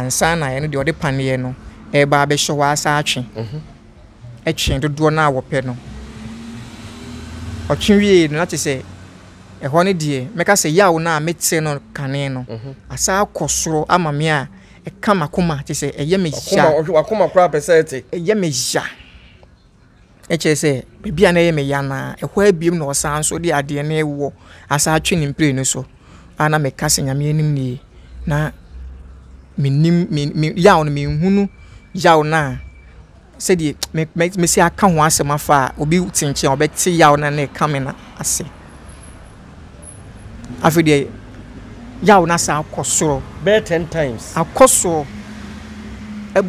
Ansa na ɛno deɛ ɔde paneɛ no reba abɛhyɛ hɔ asan atwe. Ɛtwe dodoɔ no a wɔpɛ no. Ɔtwe wie no na kyerɛ sɛ ɛhɔ no deɛ mɛka sɛ yaw no a mete no kane no asan akɔ soro ama me a ɛka m'akoma kyerɛ sɛ ɛyɛ me ya. Wakoma koraa pɛ sɛ ɛte. Ɛyɛ me ya. Ɛkyerɛ sɛ baabi a na ɛyɛ me ya no ara, ɛhɔ ara bio na ɔsan nso de adeɛ no rewɔ asan atwe ne mprenu so a na meka sɛ Nyame anim nie na mennim me me yaw no menhunu yaw no a sɛdeɛ me me mesi aka ho asɛm afa a obi te nkyɛn a ɔbɛte yaw no a na ɛka me no ase. Afei deɛ yaw no asan akɔ soro. Bɛyɛ ten times. Akɔ soro. Ɛb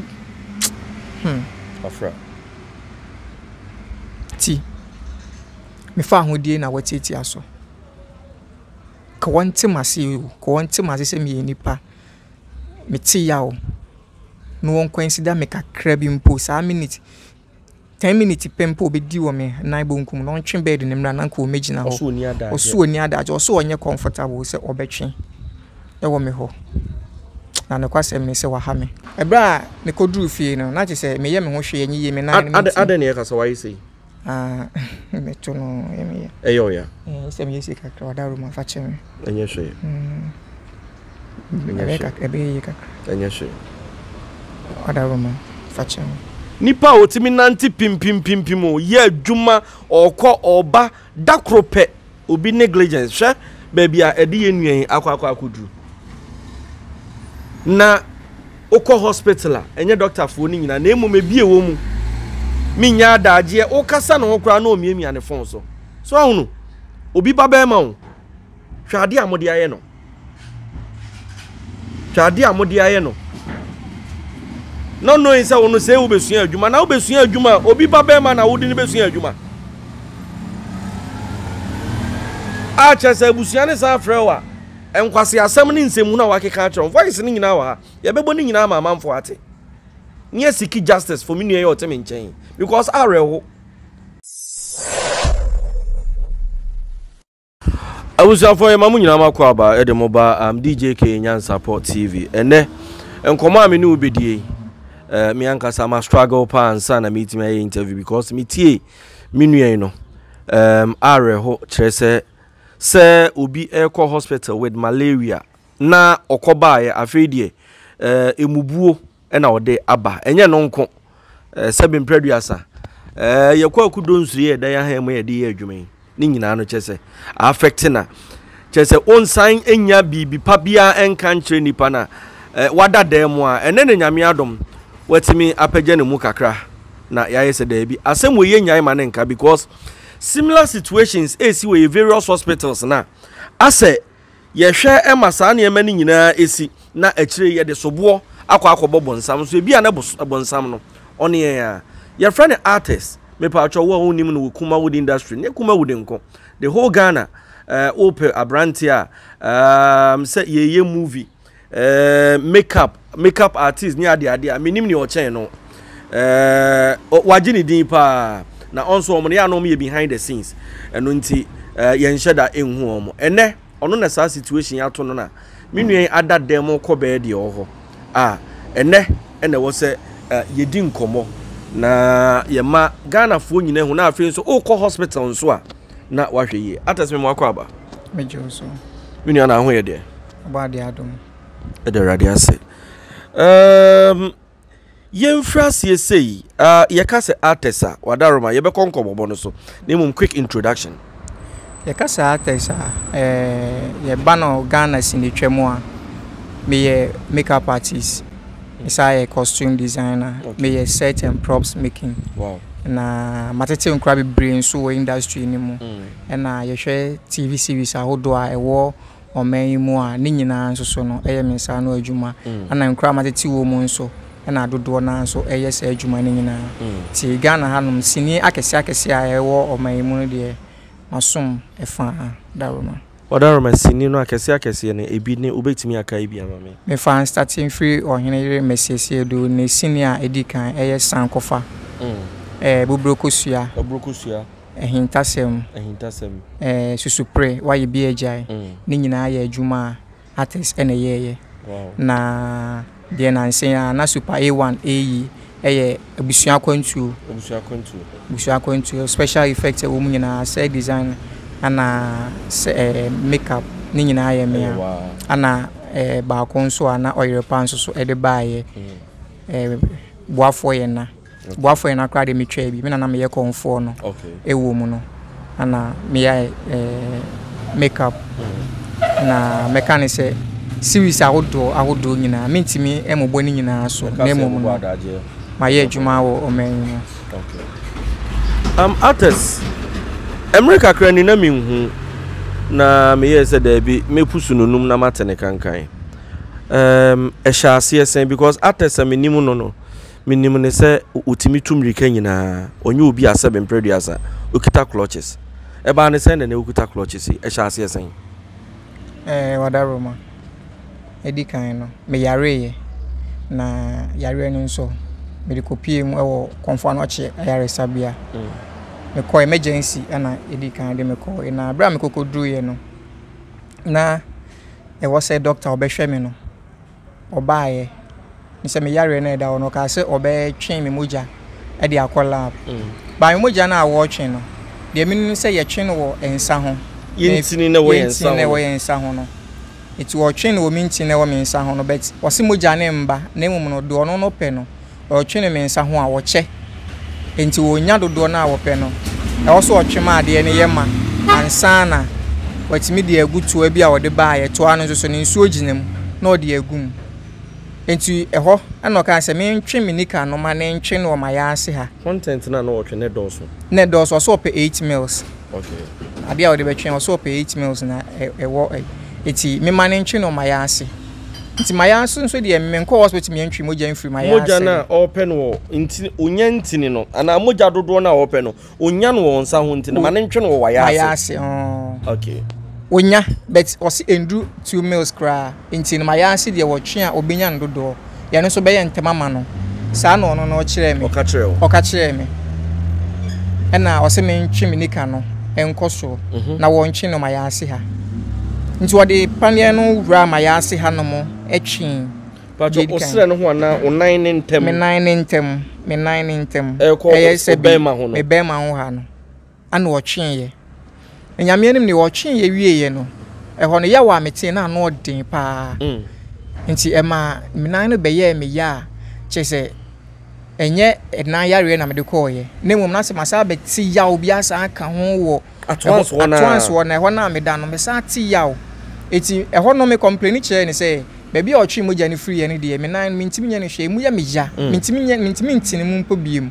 hmm. Afra. Ti, me fahodie na watiatia so. Ka wɔnte m'ase o, ka wɔnte m'ase sɛ meyɛ nipa. Mete yaw na wɔnkɔnsida me kakra bi mpo saa minute, ten minutes pɛ mpo ɔbɛdi wɔ me nan bonkum na ɔntwe bed no mmra na anka ɔmmɛgyina hɔ. Ɔse ɔnni adagyeɛ, ɔse ɔnyɛ comfortable sɛ ɔbɛtwe wɔ me hɔ. Na nokwasɛm ne sɛ waha me. Ɛberɛ a mekɔduruu fie no, na kyerɛ sɛ meyɛ me ho hwee ɛnyɛ yie, me nan no mentumi. Adɛn na yɛka sɛ wayɛ sei? Ah, meto no ɛyɛ me ya. Ɛyɛ ɔya? Ɛɛ sɛ meyɛ sei kakra, ɔda fa kyɛ me. Ɛnyɛ hwee. Ɛnyɛ hwee. Ɛbɛyɛ yie kakra. Ɛnyɛ hwee. Ɔda fa kyɛ me. Nipa a ɔtumi nante pimpimpimpi o, yɛ adwuma, ɔkɔ, ɔba, da koro pɛ. Obi negligence, hwɛ baabi a ɛde yɛn nua yi akɔ akɔ akɔduru. Na wokɔ hospital a, ɛnyɛ dɔktafoɔ no nyinaa, na mmom ebi ɛwɔ mu. Menya adagyeɛ, wokasa ne ho koraa na ɔmiamia ne fon so. So ahunu, obi ba bɛrima o, hwɛ adeɛ a mode ayɛ no. Hwɛ adeɛ a mode ayɛ no. Not knowing sɛ wo no sɛ wobɛsua adwuma na wobɛsua adwuma a obi ba bɛrima na wode no bɛsua adwuma. A kyerɛ sɛ abusua ne san frɛ wo a nkwase asɛm ne nsɛmhunu a wakeka akyerɛ wo voice no nyinaa wɔ ha yɛbɛbɔ ne nyinaa ama amanfoɔ ate ne asiki justice for me nua yɛ ɔte me nkyɛn because awerɛho. Abusuafoɔ yɛma mo nyinaa mo akwaaba de mo ba um, DJ K Nyansapɔ TV. Ɛnɛ nkɔmɔ a me ne wo bɛdie yi, eh, me ankasa ma struggle paa ansa na metumi ayɛ interview because metie me nua yi no um, awerɛho kyerɛ sɛ sɛ obi ɛrekɔ hospital with malaria na ɔkɔbaeɛ afei deɛ eh, emubuo na ɔde aba. Ɛnyɛ no nko, eh, sɛbe mprɛduasa, eh, yɛkɔ akudo nsuri yɛ dan ahan mu yɛde yɛ adwuma yi. Ne nyinaa no kyɛ sɛ affect na kyɛ sɛ onsan nya biribi pa biara nka nkyerɛ nipa na eh, wada dan mu a ɛnɛ ne nyame adom watumi apagya ne mu kakra na yɛayɛ sɛ daabi asɛm wɔ yɛ nyae ma ne nka because similar situations ɛsi wɔ yɛ various hospitals na asɛ Yɛhwɛ ma saa nneɛma no nyinaa si, na akyire yi yɛde soboɔ akɔ akɔbɔ bonsam nso. Ebia na bonsam no, ɔne yɛn a. Yɛfrɛ no artist. Mepatwɔ wo a wonnim no wɔ Kumawood industry, nyɛ Kumawood nko, the whole Ghana, eh, wopɛ aberanteɛ a, um, sɛ yɛyɛ movie, eh, makeup, makeup artist ne adeade a, menim nea ɔkyɛn no. Eh, wagye ne din paa, na ɔnso wɔn no yɛ a na wɔn yɛ behind the scenes, ɛno nti eh, yɛnhyɛ da nhu wɔn. Ɛnɛ, ɔno na saa situation yi ato no na me nua yi ada dan mu kɔ bɛyɛ deɛ ɔwɔ hɔ a, ɛnɛ ɛna ɛwɔ sɛ eh, yɛdi nkɔmmɔ na yɛma Ghanafoɔ nyinaa hu na afei nso wokɔ hospital nso a na wahwɛ yie. Atɛsɛ me mu akɔ aba. Megye wo so. Me nua na ho yɛ deɛ. Ɔbɔ adeɛ adom. Ɛda Awurade ase. Um, Yɛmfiri aseɛ sei, uh, yɛka sɛ artist a, wadaroma, yɛbɛkɔ nkɔmmɔbɔ no so. Na mmom quick introduction. Yɛka sɛ artist a, eh, yɛba no Ghana sinitwa mu a, meyɛ makeup artist, mesan yɛ costume designer, okay. meyɛ set and props making. Wow. Na matete nkora bebree nso wɔ industry no mu. Mm. Ɛna yɛhwɛ TV series ahodoɔ a ɛwɔ ɔman yi mu a, ne nyinaa nso so no, ɛyɛ me nsa ano adwuma. Ɛna nkuro a matete wɔ mu nso, ɛna dodoɔ no ara nso ɛyɛ saa adwuma no nyinaa. Nti Ghana hanom, sini akɛseɛ akɛseɛ a ɛwɔ ɔman yi mu no deɛ, masom ɛfa Daroma. Ɔdaroma, sini no akɛseɛ akɛseɛ no, ebi ne, wobɛtumi akae bi ama me? Mefa nstate mfiri Ɔhene Yere Mɛsiesie Do ne sini a ɛdi kan, ɛyɛ Sankɔfa, ɛɛ Buburokosua. Buburokosua. Ahintasɛm, Ahintasɛm. Ɛɛ susupre, wayɛ bi agyae. Ne nyinaa yɛ adwuma a artist na ɛyɛeɛ. Wow. Na. Deɛ nansa yi ara na Super A1 reyi yɛ abusua akwantuo. Abusua akwantuo. Abusua akwantuo, special effects ɛwɔ mu nyinaa, set design ɛna sɛ ɛɛ make up ne nyinaa yɛ mea. Ɛna ɛɛ baako nso a na Ɔyerepa nso so ɛde baeɛ. Ɛɛ Boafoɔ Yɛ Na. Boafoɔ yɛ na koraa deɛ metwaa bi, me na na meyɛ kɔmfoɔ no ɛwɔ mu no, ɛna meyɛ make up. Na mɛka ne sɛ series ahodoɔ ahodoɔ nyinaa mentumi mmobɔ ne nyinaa so, na mmom no mayɛ adwuma wɔ ɔman yi mu. Artist, mmerɛ kakra ni na menhu na meyɛɛ sɛ daabi mɛpusu no num na mate ne kankan. Ɛhyɛ aseɛ sɛn because artist a menim no no Menim no sɛ ɔtumi tu mmirika nyinaa, ɔnyɛ obi a sɛbe mprɛ aduasa ɔkita clutches. Ɛbaa no sɛn na ɛnɛ wokuta clutches yi? Ɛhyɛ aseɛ sɛn? Ɛɛ Wadaroma, ɛdi kan no, meyareeɛ, na yareɛ no nso, mede kɔpuee mu wɔ Komfo Anokye ayaresabea. Mekɔɔ emergency na ɛdi kan de me kɔeɛ, na berɛ a mekɔkɔduruiɛ no, na ɛwɔ sɛ dɔkta a ɔbɛhwɛ me no, ɔbaeɛ ne sɛ me yareɛ no a ɛda hɔ no, ɔkaa sɛ ɔbɛtwe me mogya de akɔ lab. But me mogya no a wɔretwe no, deɛ menim ne sɛ yɛtwe no wɔ nsa ho. Yɛn ntini na ɛwɔ yɛn nsa ho. Yɛn ntini na ɛwɔ yɛn nsa ho no. Nti wɔtwe no wɔ me ntini na ɛwɔ me nsa ho no, but ɔse mogya no mba, na mmom no deɛ ɔno no pɛ no, ɔretwe no me nsa ho a, wɔkyɛ. Enti wɔnya dodoɔ no a wɔpɛ no. Ɛwɔ sɛ ɔtwe ma adeɛ no yɛ ma ansa na watumi de agu toa bi a ɔde baeɛ. Toa no nso so no, nsuo gyina mu na ɔde agu mu. Enti ɛhɔ na ɔkaa sɛ mentwe me nika no ma no ntwe no wɔ m'ayaase ha. Content no a na ɔtwe no dɔɔso? Na ɛdɔɔso. Ɔsɛ ɔpɛ 8 mils. Okay. Adeɛ a ɔde bɛtwe, ɔsɛ ɔpɛ 8 mils na ɛwɔ. Enti mema no ntwe no wɔ m'ayaase. Nti mayaase nso deɛ menkɔ hospital mentwe mogya mfiri mayaase. Mogya no a ɔrepɛ no wɔ ntini, onya ntini no anaa mogya dodoɔ no a ɔrepɛ no, onya no wɔ nsa ho nti no, ma no ntwe no wɔ wayaase. Mayaase, ɔɔ. Okay. Onya, but ɔse ɛnduru 2 mils koraa, nti no mayaase deɛ wɔtwe a ɔbɛnya no dodoɔ. Yɛno nso bɛyɛ ntɛm ama no. Saa na ɔno no ɔkyerɛɛ me. Ɔka kyerɛɛ wo? Ɔka kyerɛɛ me. Ɛna ɔse mentwe me nika no nkɔ soro na wɔntwe no mayaase ha. Nti ɔde paneɛ no wuraa mayaase ha nom twee. Pacho, wo serɛ no ho anaa wo nan ne ntɛm? Me nan ne ntɛm, me nan ne ntɛm. Ɛkɔ wo bɛɛma ho no? Me bɛɛma ho ha no. Ana ɔtweeɛ. Na Nyame anim deɛ ɔtweeɛ wieeɛ no, ɛhɔ no yaw a metee no ano ɔden paa. Nti ɛmaa me nan no bɛyɛɛ me ya a kyerɛ sɛ ɛnyɛ ɛnan yareɛ na mede kɔeɛ. Na mmom na sɛ masan abɛte yaw bi asan aka ho wɔ Atoansoɔ no ara. Atoansoɔ no, ɛhɔ no a meda no, mesan te yaw. Enti ɛhɔ no me kɔmpleni kyerɛɛ no sɛ, baabi a ɔtwee mogya no firiiɛ no deɛ, me nan no mentumi nyɛ no hwee, emu yɛ me ya, mentumi nyɛ, mentumi ntene mu mpo bio.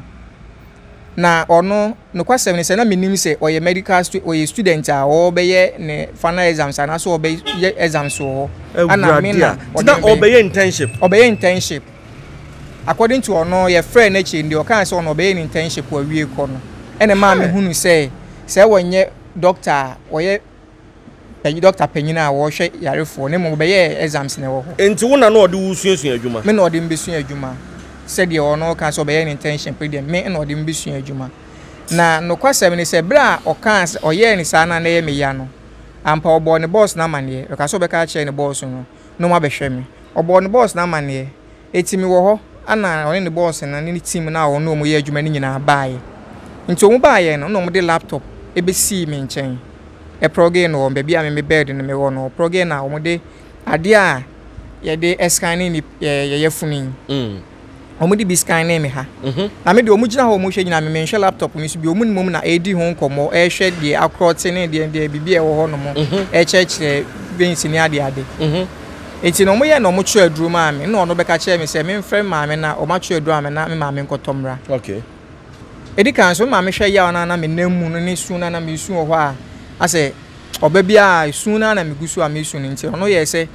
Na ɔno, nokwasɛm ne sɛ, na mennim sɛ ɔyɛ medical stu, ɔyɛ student a ɔrebɛyɛ ne final exams anaasɛ ɔrebɛyɛ exams wɔ hɔ. Ɛna me Awurade na a, nti ɔde na me bɛyɛ. ɔrebɛyɛ internship? Ɔbɛyɛ internship. According to ɔno, yɛfrɛɛ no akyire no, deɛ ɔkaa sɛ ɔno ɔbɛyɛ ne internship wawie kɔ no, ɛna ɛmaa mehunu sɛ, sɛ wɔnyɛ doctor a, ɔyɛ panyin, doctor panyin a ɔrehwɛ yarefoɔ, na mmom ɔbɛyɛɛ exams na ɛwɔ hɔ. Enti wo na na ɔde wo resuasua adwuma? Me na ɔde me bɛsua adwuma. Sɛdeɛ ɔno ɔka sɛ ɔbɛyɛ ne internship deɛ, me na ɔde me bɛsua adwuma. Na nokwasɛm ne sɛ, berɛ a ɔkaa sɛ, ɔyɛɛ no saa no a na ɛyɛ me ya no, ampa ɔbɔɔ ne boss no amanneɛ. Ɔkaa sɛ ɔbɛka akyerɛ ne boss no na wɔabɛhwɛ me. Ɔbɔɔ ne bɔs no amanneɛ. Enti mewɔ hɔ na ɔne ne bɔs no ne ne team no a ɔne wɔn yɛ adwuma no nyinaa baeɛ. Nti wɔn baeɛ no, na wɔde laptop bɛsii me nkyɛn. Ɛprɔgee no wɔ baabi a me me bed no mewɔ no, wɔprɔgee no a wɔde adeɛ a yɛde scanne nip yɛ yafunu yi. Wɔde bi scanee me ha. Na me deɛ wɔgyina hɔ a wɔhwɛ nyinaa me menhwɛ laptop no so bio. Wɔn mmom na ɛredi ho nkɔmmɔ, ɛrehwɛ deɛ akorɔte ne deɛ deɛ biribi a ɛwɔ hɔ nom, ɛrekyerɛkyerɛ veins ne adeade. Nti no wɔyɛɛ na wɔtwerɛ aduro maa me. Ɛna ɔno bɛka kyerɛɛ me sɛ memfrɛ me maame na wɔatwerɛ aduro ama me na me maame nkɔtɔ mmra. Okay. Ɛdi kan nso me maame hwɛ yaw no a na menam mu no ne su no a na mesu wɔ hɔ a asɛ ɔba biara su no a na megu so a mesu no nti ɔno yɛɛ sɛ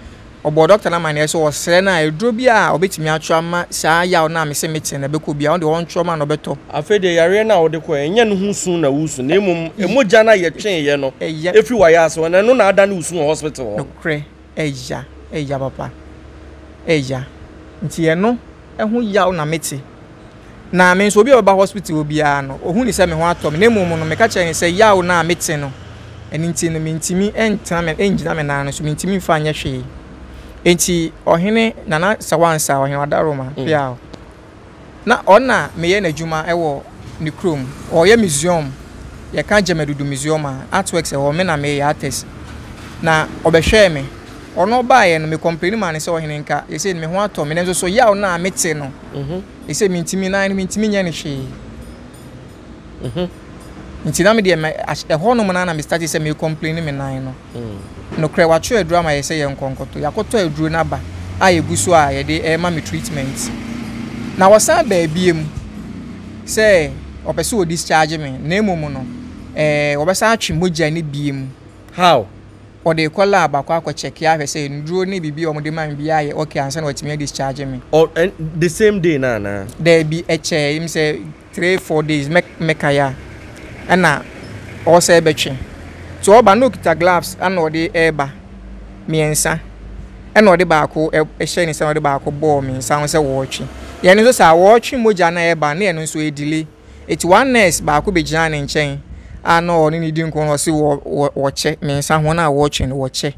Ɔbɔɔ dɔkta no amanneɛ sɛ ɔsrɛ no a, aduro bi a ɔbɛtumi atwerɛ ama saa yaw no a mese mete no ɛbɛkɔ biara, ɔno deɛ ɔntwerɛ ma no ɔbɛtɔ. Afei deɛ yareɛ no a wode kɔeɛ, ɛnyɛ ne ho su na woresu, na mmom mogya no a yɛtweeɛ no firi w'ayaase hɔ no, ɛno na adane wo su wɔ hospital hɔ. Nokorɛ, ɛya, ɛya papa, ɛya. Nti ɛno ho yaw na mete. Na me nso, obi a ɔbɛba hospital hɔ biara no, ɔhu no sɛ me ho atɔ me, na mmom no, meka kyerɛ no sɛ yaw no a mete no, ɛno nti no, mentumi ntena me, ngyina me nan no so, mentumi mfa nyɛ hwee. Enti ɔhene Nana Sawansa, Ɔhene Adaroma, Piaw, na ɔno na meyɛ n'adwuma wɔ ne kurom. Ɔyɛ museum, yɛka Gyamadudu Museum a, artworks ɛwɔ hɔ, me na meyɛ artist. Na ɔbɛhwɛɛ me. Ɔno ɔbaeɛ no, me complaini maa no sɛ ɔhene nka, seesei no me ho atɔ me, nanso so yaw no a mete no, seesei mentumi, nan no mentumi nyɛ no hwee. Nti na me deɛ mɛ ɛhɔ nom na na me start sɛ me complain me nan no. Nokorɛ watwerɛ aduro ama yɛ sɛ yɛnkɔ nkɔtɔ. Yɛakɔtɔ aduro no aba a yɛgu so a yɛde ɛrema me treatment. Na wɔsan baa biem sɛ ɔpɛ sɛ ɔ discharge me na mmom no ɛɛ wɔbɛsan atwe mogya no biem. How? Ɔde rekɔ lab akɔ akɔ check ahwɛ sɛ nnuro ne biribi a wɔde ma me biara yɛ okay ansa na watumi a discharge me. Ɔ ɛn the same day no anaa? Daabi ɛkyɛɛ m sɛ 3, 4 days mɛ mɛkae a ɛna ɔsɛ bɛtwe. Nti ɔba na ɔkita gloves ɛna ɔde ɛreba mmiɛnsa ɛna ɔde baako ɛhyɛ ne nsa na ɔde baako bɔɔ me nsa ho sɛ wɔretwe. Yɛn nso saa wɔretwe mogya na ɛreba na ɛno nso ɛdelay. Eti one nurse baako bɛgyinaa ne nkyɛn a na ɔne ne di nkɔmmɔ na ɔse wɔ wɔ wɔkyɛ me nsa ho na wɔretwe no wɔkyɛ.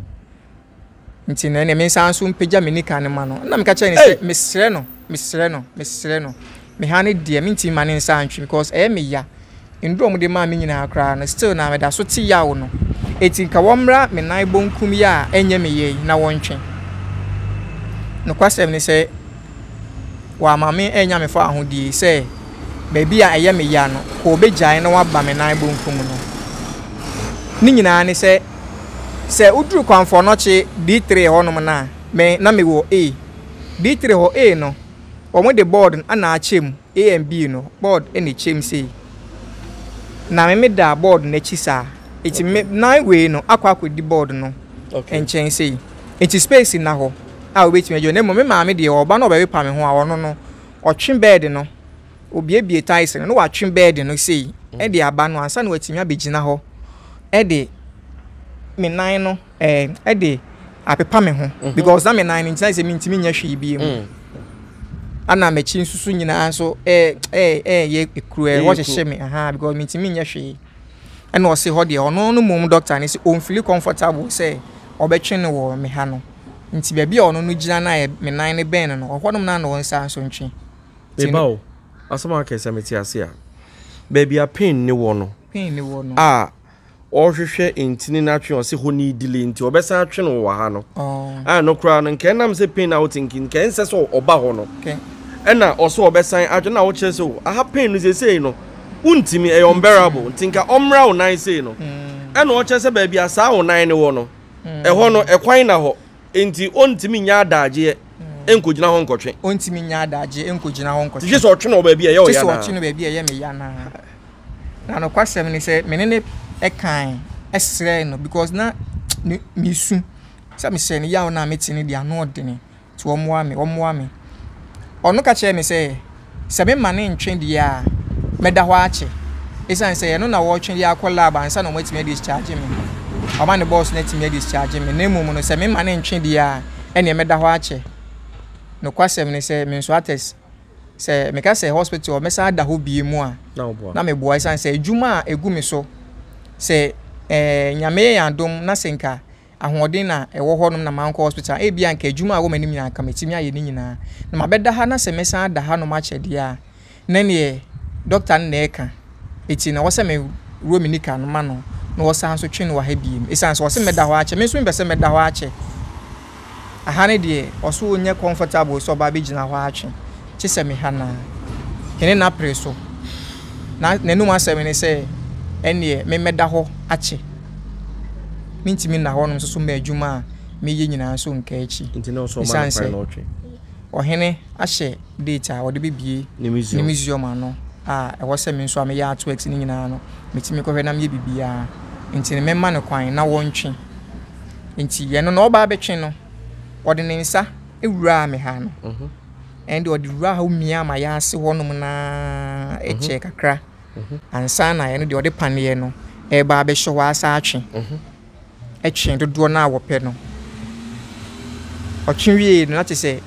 Nti no ɛnneɛ mensan nso mpagya me nika no ma no. Ɛna meka kyerɛɛ no sɛ mesrɛ no, mesrɛ no, mesrɛ no. Me ha no deɛ mentumi ma ne nsa ntwe because ɛyɛ me ya. Nnuro a wɔde maa me nyinaa koraa no still na meda so te yaw no. Enti nka wɔmmra me nan bonkum yi a ɛnyɛ me ya yi na wɔntwe. Nokwasɛm ne sɛ wamma me annya me fawohodie sɛ baabi a ɛyɛ me ya no kɔ ɔbɛgyae na waba me nan bonkum no. Ne nyinaa ne sɛ Sɛ woduru Kwamfoɔnɔkye D3 hɔnom no a, me na mewɔ A. D3 hɔ A no, wɔde board no na akyɛ mu, A and B no, board na ɛkyɛ mu sei. Na me meda board no akyi saa. Enti me nan wei no akɔ akɔdi board no nkyɛn sei. Enti space nna hɔ a wobɛtumi agyina. Na mmom me maame deɛ ɔba na ɔbɛpepa me ho a, ɔno no, ɔtwe bed no. Obiebie tiles no na watwe bɛɛde no sei de aba no ansa na watumi abɛgyina hɔ de me nan no ɛɛ de apepa me ho mhm. because na me nan no ntina sɛ mentumi nyɛ hwee bie mu mm. ana m'akyi nso so nyinaa nso ɛɛ ɛɛ ɛɛyɛ ekuro ɛhɔ hyehyɛ me aha because mentumi nyɛ hwee ɛna ɔse hɔ deɛ ɔno no mmom doctor ne sɛ ɔnfili comfortable sɛ ɔbɛtwe no wɔ me ha no nti baabi a ɔno no gyina no a me nan no bɛn no no ɔhɔ nom na na ɔnsa nso ntwe. Me ba o, asɛm a waka yi sɛ mete ase a, baabi a pain ne wɔ no, Pain ne wɔ no. a ɔrehwehwɛ ntini no atwe ɔse hɔ ne delay nti ɔbɛsan atwe no wɔ ha no. Oh. A no koraa no nka ɛnam sɛ pain a wote nki nka ɛnsɛ sɛ ɔba hɔ no. Okay. Ɛna ɔsɛ ɔbɛsan atwe na wokyerɛ sɛ o aha pain no seesei no wontumi ɛyɛ unbearable nti nka ɔmmra wo nan sei no. Ɛna ɔkyerɛ sɛ baabi a saa wo nan no wɔ no ɛhɔ no ɛkwan na hɔ. Enti ɔntumi nnya adagyeɛ nkɔgyina hɔ nkɔtwe. Ɔntumi nnya adagyeɛ nkɔgyina hɔ nkɔtwe. Gye sɛ ɔtwe no wɔ baabi a ɛyɛ ɔya naa. Gye sɛ ɔtwe no baabi a ɛyɛ me ya naa. Na nokwasɛm ne sɛ, me ne no kae srɛɛ no because na mesu sɛ mesrɛ no yaw no a mete no deɛ ano ɔdene nti ɔmmoa me, ɔmmoa me. Ɔno ka kyerɛɛ me sɛ, sɛ mema no ntwe deɛ a, mɛda hɔ akyɛ. Esiane sɛ ɛno na wɔretwe de akɔ lab ansa na wɔatumi adischarge me. Wama ne boss no atumi adischarge me, na mmom no, sɛ mema no ntwe deɛ a, ɛnneɛ mɛda hɔ akyɛ. Nokwasɛm ne sɛ, me nso Ates, sɛ meka sɛ hospital mɛsan ada hɔ bio mu a, na meboa esiane sɛ adwuma a ɛgu me so, sɛ eh, Nyame yɛ yɛn adom na sɛ nka ahoɔden na ɛwɔ hɔnom na mankɔ hospital a, ebia anka adwuma a ɛwɔ m'anim nyinaa anka matumi ayɛ ne nyinaa. Na mabɛda ha na sɛ mɛsan ada hanom akyɛ deɛ a, na neɛ dɔkta no na ɛreka. Enti na ɛwɔ sɛ mewura me nika no ma no na ɔsan nso twe no wɔ ha bio. Ɛsiane sɛ ɔse mɛda hɔ akyɛ, me nso mempɛ sɛ mɛda hɔ akyɛ. Aha no deɛ ɔse ɔnyɛ comfortable sɛ ɔba abɛgyina hɔ atwe, kye sɛ me ha no ara. Hene no apere so. Na n'anum asɛm ne sɛ, ɛnneɛ memmɛda hɔ akyɛ. Mentumi nna hɔnom nso so mma adwuma a meyɛ nyinaa nso nka akyi. Nti na ɔsɛ ɔma Ɛsiane no sɛ kwan na ɔtwe. ɔhene ahyɛ date a ɔde bɛbue Ne ne museum. museum ano a ɛwɔ sɛ me nso a meyɛ artworks no nyinaa no, metumi kɔhwɛ na meyɛ biribiara. Nti no mɛma no kwan na wɔntwe. Nti ɛno no ɔba abɛtwe no, ɔde ne nsa wuraa me ha no. Ɛnde ɔde wuraa ha miaa m'ayaase hɔnom no ara kyɛɛ kakra ansa na ɛno deɛ ɔde paneɛ no ɛreba abɛhyɛ hɔ asa atwe. Ɛtwe dodoɔ no a wɔpɛ no. Ɔtwe wiee no na kyerɛ sɛ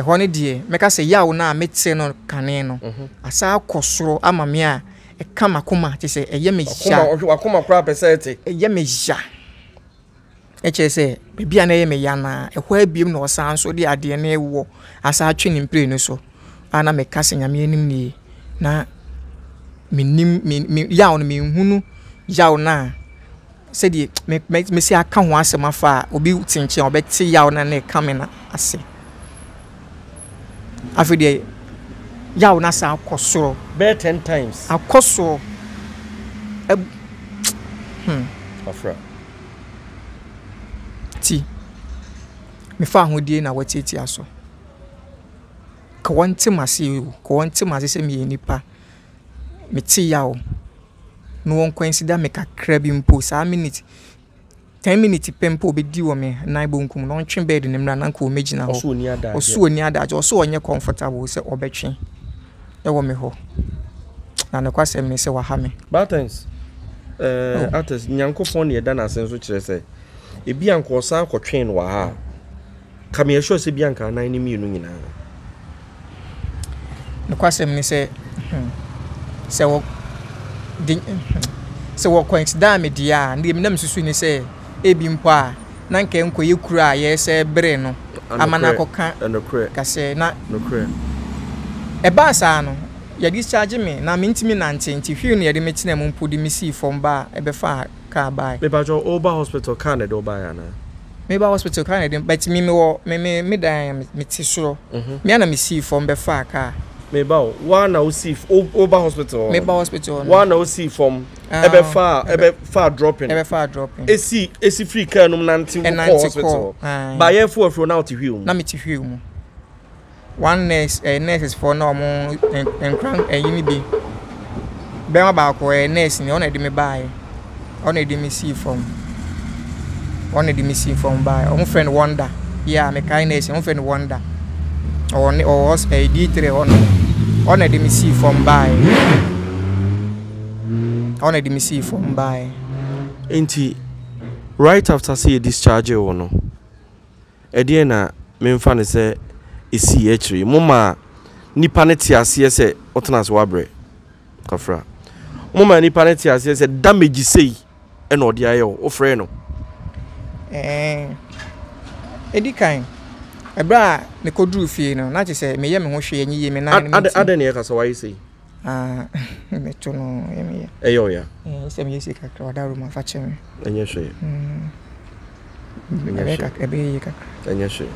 ɛhɔ no deɛ mɛka sɛ yaw no a mete no kane no asan akɔ soro ama me a ɛka m'akoma kyerɛ sɛ ɛyɛ me ya. Wakoma koraa pɛ sɛ ɛte. Ɛyɛ me ya. Ɛkyerɛ sɛ baabi a na ɛyɛ me ya no ara, ɛhɔ ara bio na ɔsan nso de adeɛ no rewɔ asan atwe ne mprenu so a na meka sɛ Nyame anim nie na mennim me me yaw no menhunu yaw no a sɛdeɛ me me mesi aka ho asɛm afa a obi te nkyɛn a ɔbɛte yaw no a na ɛka me no ase. Afei deɛ yaw no asan akɔ soro. Bɛyɛ ten times. Akɔ soro. Ɛb hmm. Afra. Ti, me fahodie na watiatia so. Ka wɔnte m'ase o, ka wɔnte m'ase sɛ meyɛ nipa. Mete yaw na wɔnkɔnsida me kakra bi mpo saa minute, ten minutes pɛ mpo ɔbɛdi wɔ me nan bonkum na ɔntwe bed no mmra na anka ɔmmɛgyina hɔ. Ɔso ɔnni adagyeɛ. Ɔso ɔnni adagyeɛ, ɔso ɔnyɛ comfortable sɛ ɔbɛtwe wɔ me hɔ. Na nokwasɛm ne sɛ waha me. Bartens, eh, oh. Artist, Nyankopɔn ne ɛda n'ase nso kyerɛ sɛ ebi anka ɔsan kɔtwee no wɔ ha a, ka me assure sɛ bi anka anan ne mmienu nyinaa. Nokwasɛm ne sɛ, hmm, sɛ wɔ de hmm, sɛ wɔ consider me deɛ a, deɛ menam susu ne sɛ ebi mpo a na nka nkɔyɛ kuro a yɛresɛ bere no ama no akɔka kasɛ na ɛbaa saa no yɛ discharge me na mentumi nante nti wheel na yɛde me tena mu mpo de me sii fam baa ɛbɛfaa car bae. Mepakyɛw woba hospital car na ɛde wo baeɛ anaa? Meba hospital car na ɛde but me mewɔ me me me dan a me te soro me ara na me sii fam bɛfaa car. Meba o, wo ara na wo sii woba hospital hɔ no? Meba hospital hɔ no. Wo ara na wo sii fam ɛbɛfaa ɛbɛfaa dropping? Ɛbɛfaa dropping. Esi esi firi car no mu nante kɔɔ hospital hɔ. Ba yɛfo afuro na wote wheel mu? Na mete wheel mu. One nurse ɛyɛ nurses foɔ na wɔn nkora ɛyi no bi bɛrima baako ɔyɛ nurse ni ɔno na ɛde me baeɛ ɔno na ɛde me sii fam ɔno na ɛde me sii fam baeɛ wɔn frɛ no Wonder yeah mekae nurse wɔn frɛ no Wonder ɔwɔ ne ɔwɔ hos ɛyɛ D3 hɔ nom ɔno na ɛde me sii fam baeɛ ɔno na ɛde me sii fam baeɛ. Nti right after sɛ yɛ discharge wo no. Ɛdeɛn na memfa no sɛ ɛsii akyire yi? Momaa nnipa no te aseɛ sɛ wotena ase woabrɛ. Kafra. Momaa nnipa no te aseɛ sɛ damage sei ɛna ɔde ayɛ wo. Wofrɛɛ no. Ɛɛ, ɛdi kan, ɛberɛ a mekɔduruu fie no, na kyerɛ sɛ meyɛ me ho hwee ɛnyɛ yie, me nan no mentumi. Adɛn na yɛka sɛ woayɛ sei? Ah, meto no ɛyɛ me ya. Ɛyɛ ɔya? Ɛɛ sɛ meyɛ sei kakra ɔda roma fa kyɛ me. Ɛnyɛ hwee. Mm. Ɛnyɛ hwee. Ɛbɛyɛ yie kakra. Ɛnyɛ hwee.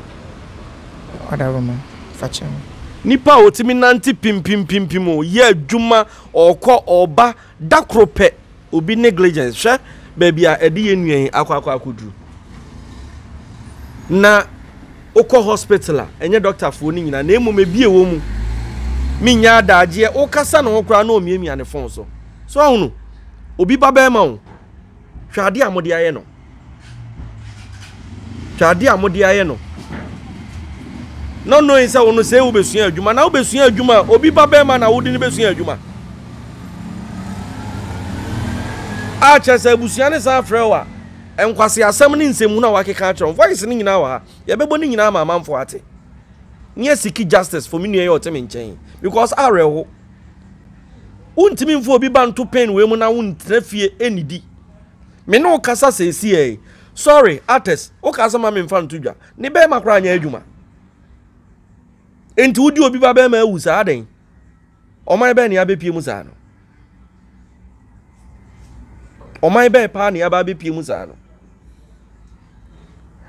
Ɔda roma fa kyɛ me. Nipa a ɔtumi nante pimpimpimpi o, yɛ adwuma, ɔkɔ, ɔba, da koro pɛ, obi negligence, hwɛ baabi a ɛde yɛn nua yi akɔ akɔ akɔduru. Na wokɔ hospital a, ɛnyɛ dɔktafoɔ no nyinaa, na mmom ebi ɛwɔ mu. Menya adagyeɛ, wokasa ne ho koraa na ɔmiamia ne fon so. So ahunu, obi ba bɛrima o, hwɛ adeɛ a mode ayɛ no. Hwɛ adeɛ a mode ayɛ no. Not knowing sɛ wo no sɛ wobɛsua adwuma na wobɛsua adwuma a obi ba bɛrima na wode no bɛsua adwuma. A kyerɛ sɛ abusua ne san frɛ wo a nkwaseasɛm ne nsɛmhunu a wakeka akyerɛ wo voice no nyinaa wɔ ha yɛbɛbɔ ne nyinaa ama amanfoɔ ate ne asiki justice for me nua yi ɔte me nkyɛn because awerɛho wontumi mfa obi ba nto pain wei mu na wontena fie ɛnnidi me ne wo kasa seesie yi sorry artist wo kasa ma me mfa nto dwa ne bɛrima koraa nyɛ adwuma enti wodi obi ba bɛrima awu saa dɛn Ɔman bɛn na yɛabɛpie mu saa no? Ɔman bɛn paa na yɛaba abɛpie mu saa no?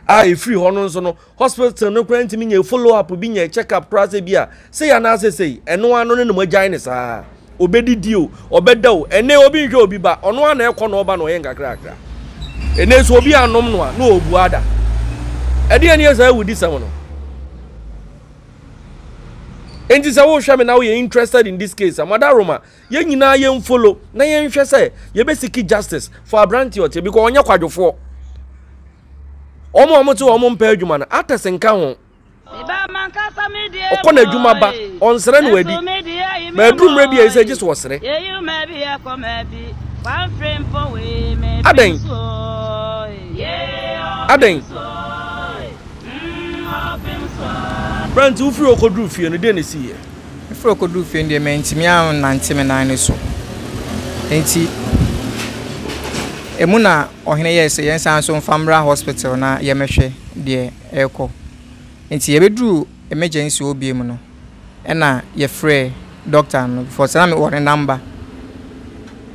A ɛfiri hɔ no nso no, hospital no koraa ntumi nyɛ follow up bi nyɛ check up koraa sɛ bi a sei anaasɛ sei, ɛno ano ne na moagyae ne saa. Obɛdidi o, ɔbɛda o, ɛnɛ obi nhwɛ obi ba, ɔno ara na ɛkɔ na ɔba na ɔyɛ nkakrakra. Ɛnɛ nso obi anom no a, na ɔbu ada. Ɛdeɛ ne yɛ saa awudisɛm no. Enti sɛ wohwɛ me na woyɛ interested in this case a, Mother Roma, yɛn nyinaa yɛn follow na yɛnhwɛ sɛ yɛbɛsiki justice for aberante ɔteɛ because ɔnyɛ kwadwofoɔ. Wɔn a wɔte wɔn mpɛ adwuma no, artist nka ho. Ɔkɔ n'adwuma ba, ɔnsrɛ no adi. Ma aduru mmerɛ bi a ɛsɛ gye so ɔsrɛ. Adɛn? Adɛn? Berɛ nti wofiri hɔ kɔduruu fie no, deɛn na ɛsiiɛ? Mefiri hɔ kɔduruu fie no deɛ, mantumi annante me nan no so. Enti Emu na ɔhene yɛɛ sɛ yɛnsan nso mfa mmra hospital na yɛmmɛhwɛ deɛ ɛrekɔ. Nti yɛbɛduruu emergency hɔ bio no, ɛna yɛfrɛɛ doctor no because na mewɔ ne number.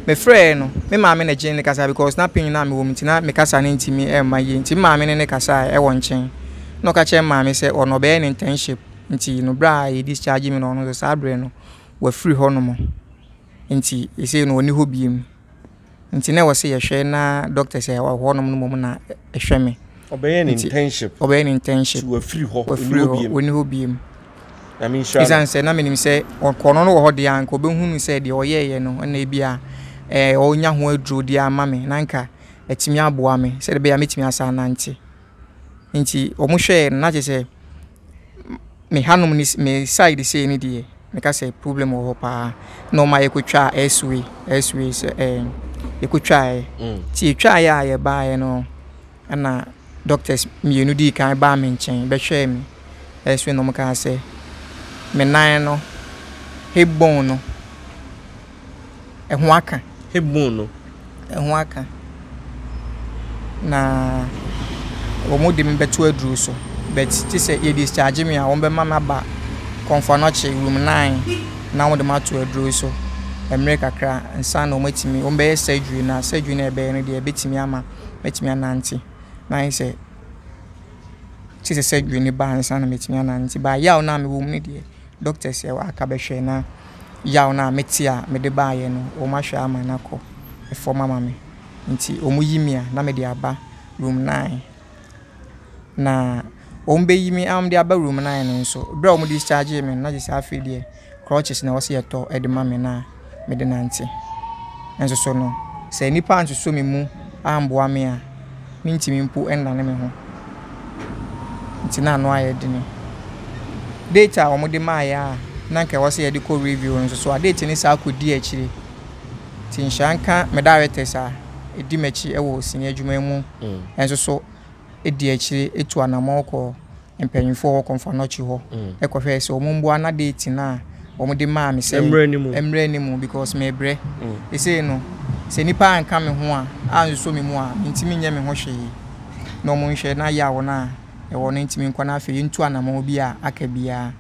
Mefrɛɛ no, me maame na ɛgyee ne kasa because na pain no a mewɔ mu nti na me kasa no ntumi mma yie nti me maame ne no kasaeɛ ɛwɔ nkyɛn. Na ɔka kyerɛɛ me maame sɛ ɔno ɔbɛyɛ ne internship nti no berɛ a yɛ discharge me no ɔno nso saa berɛ no wafiri hɔnom nti seesei no ɔnni hɔ bio. Nti na ɛwɔ sɛ yɛhwɛ na doctors a ɛwɔ hɔnom no mmom na ɛhwɛ me. Ɔbɛyɛ ne internship. Ɔbɛyɛ ne internship. Nti wafiri hɔ. Wafiri hɔ, ɔnni hɔ bio. Nyame nhyira no. Ɛsiane sɛ na menim sɛ ɔkɔ no wɔ hɔ deɛ a anka ɔbɛhunu sɛ deɛ ɔyɛeɛ no na ebi a ɛɛ ɔnya ho aduro de ama me na anka atumi aboa me sɛdeɛ ɛbɛyɛ a mɛtumi asan anante. Nti wɔhwɛeɛ no na kyerɛ sɛ me hanom ne me side sei no deɛ meka sɛ problem wɔ hɔ paa. Na wɔma yɛkɔtwaa x-ray, x-ray sɛ ɛɛ yɛkɔtwaeɛ. Nti yɛtwaeɛ a yɛbaeɛ no ɛna doctors mmienu dii kan baa me nkyɛn bɛhwɛɛ me x-ray na wɔkaa sɛ me nan no hip bone no ɛho aka. Hip bone no. Ɛho aka. Na wɔde me bɛto aduro so but gye sɛ yɛ discharge me a wɔbɛma me aba Komfo Anokye room 9 na wɔde me ato aduro so mmerɛ kakra ansa na wɔatumi wɔbɛyɛ surgery na surgery no a ɛbɛyɛ no deɛ ɛbɛtumi ama matumi anante na ayɛ sɛ gye sɛ surgery no ba ansa na matumi anante but yaw no a mewɔ mu no deɛ doctors a aka bɛhwɛ na yaw no a mete a mede baeɛ no, wɔahwɛ ama no akɔ fam ama me. Nti wɔyi me a, na mede aba room 9. Na wɔbɛyi me a wɔde aba room 9 no nso, berɛ a wɔn discharge me no, na kyerɛ sɛ afei deɛ crutches na ɛwɔ sɛ yɛtɔ de ma me na mede nante. Nso so no, sɛ nnipa ansosɔ me mu amboa me a, mentumi mpo nnane me ho. Nti na ano ayɛ dene. Date a wɔde maeɛ a na anka ɛwɔ sɛ yɛde kɔ review no nso so a, date no saa kɔdii akyire. Nti nhyira nka me directors a ɛdi m'akyi wɔ sini adwuma mu nso so di akyire tu anammɔn kɔ mpanyimfoɔ wɔ Komfo Anokye hɔ kɔhwɛɛ sɛ wɔn mmoa na date no a wɔde maa me sɛ mmrɛ ne mu because mebrɛ. Seesei no, sɛ nnipa anka me ho a, ansosɔ me mu a, mentumi nyɛ me ho hwee. Na wɔn nhwɛ na yaw no a ɛwɔ no ntumi nkɔ na afei yɛntu anammɔn bi a aka biara.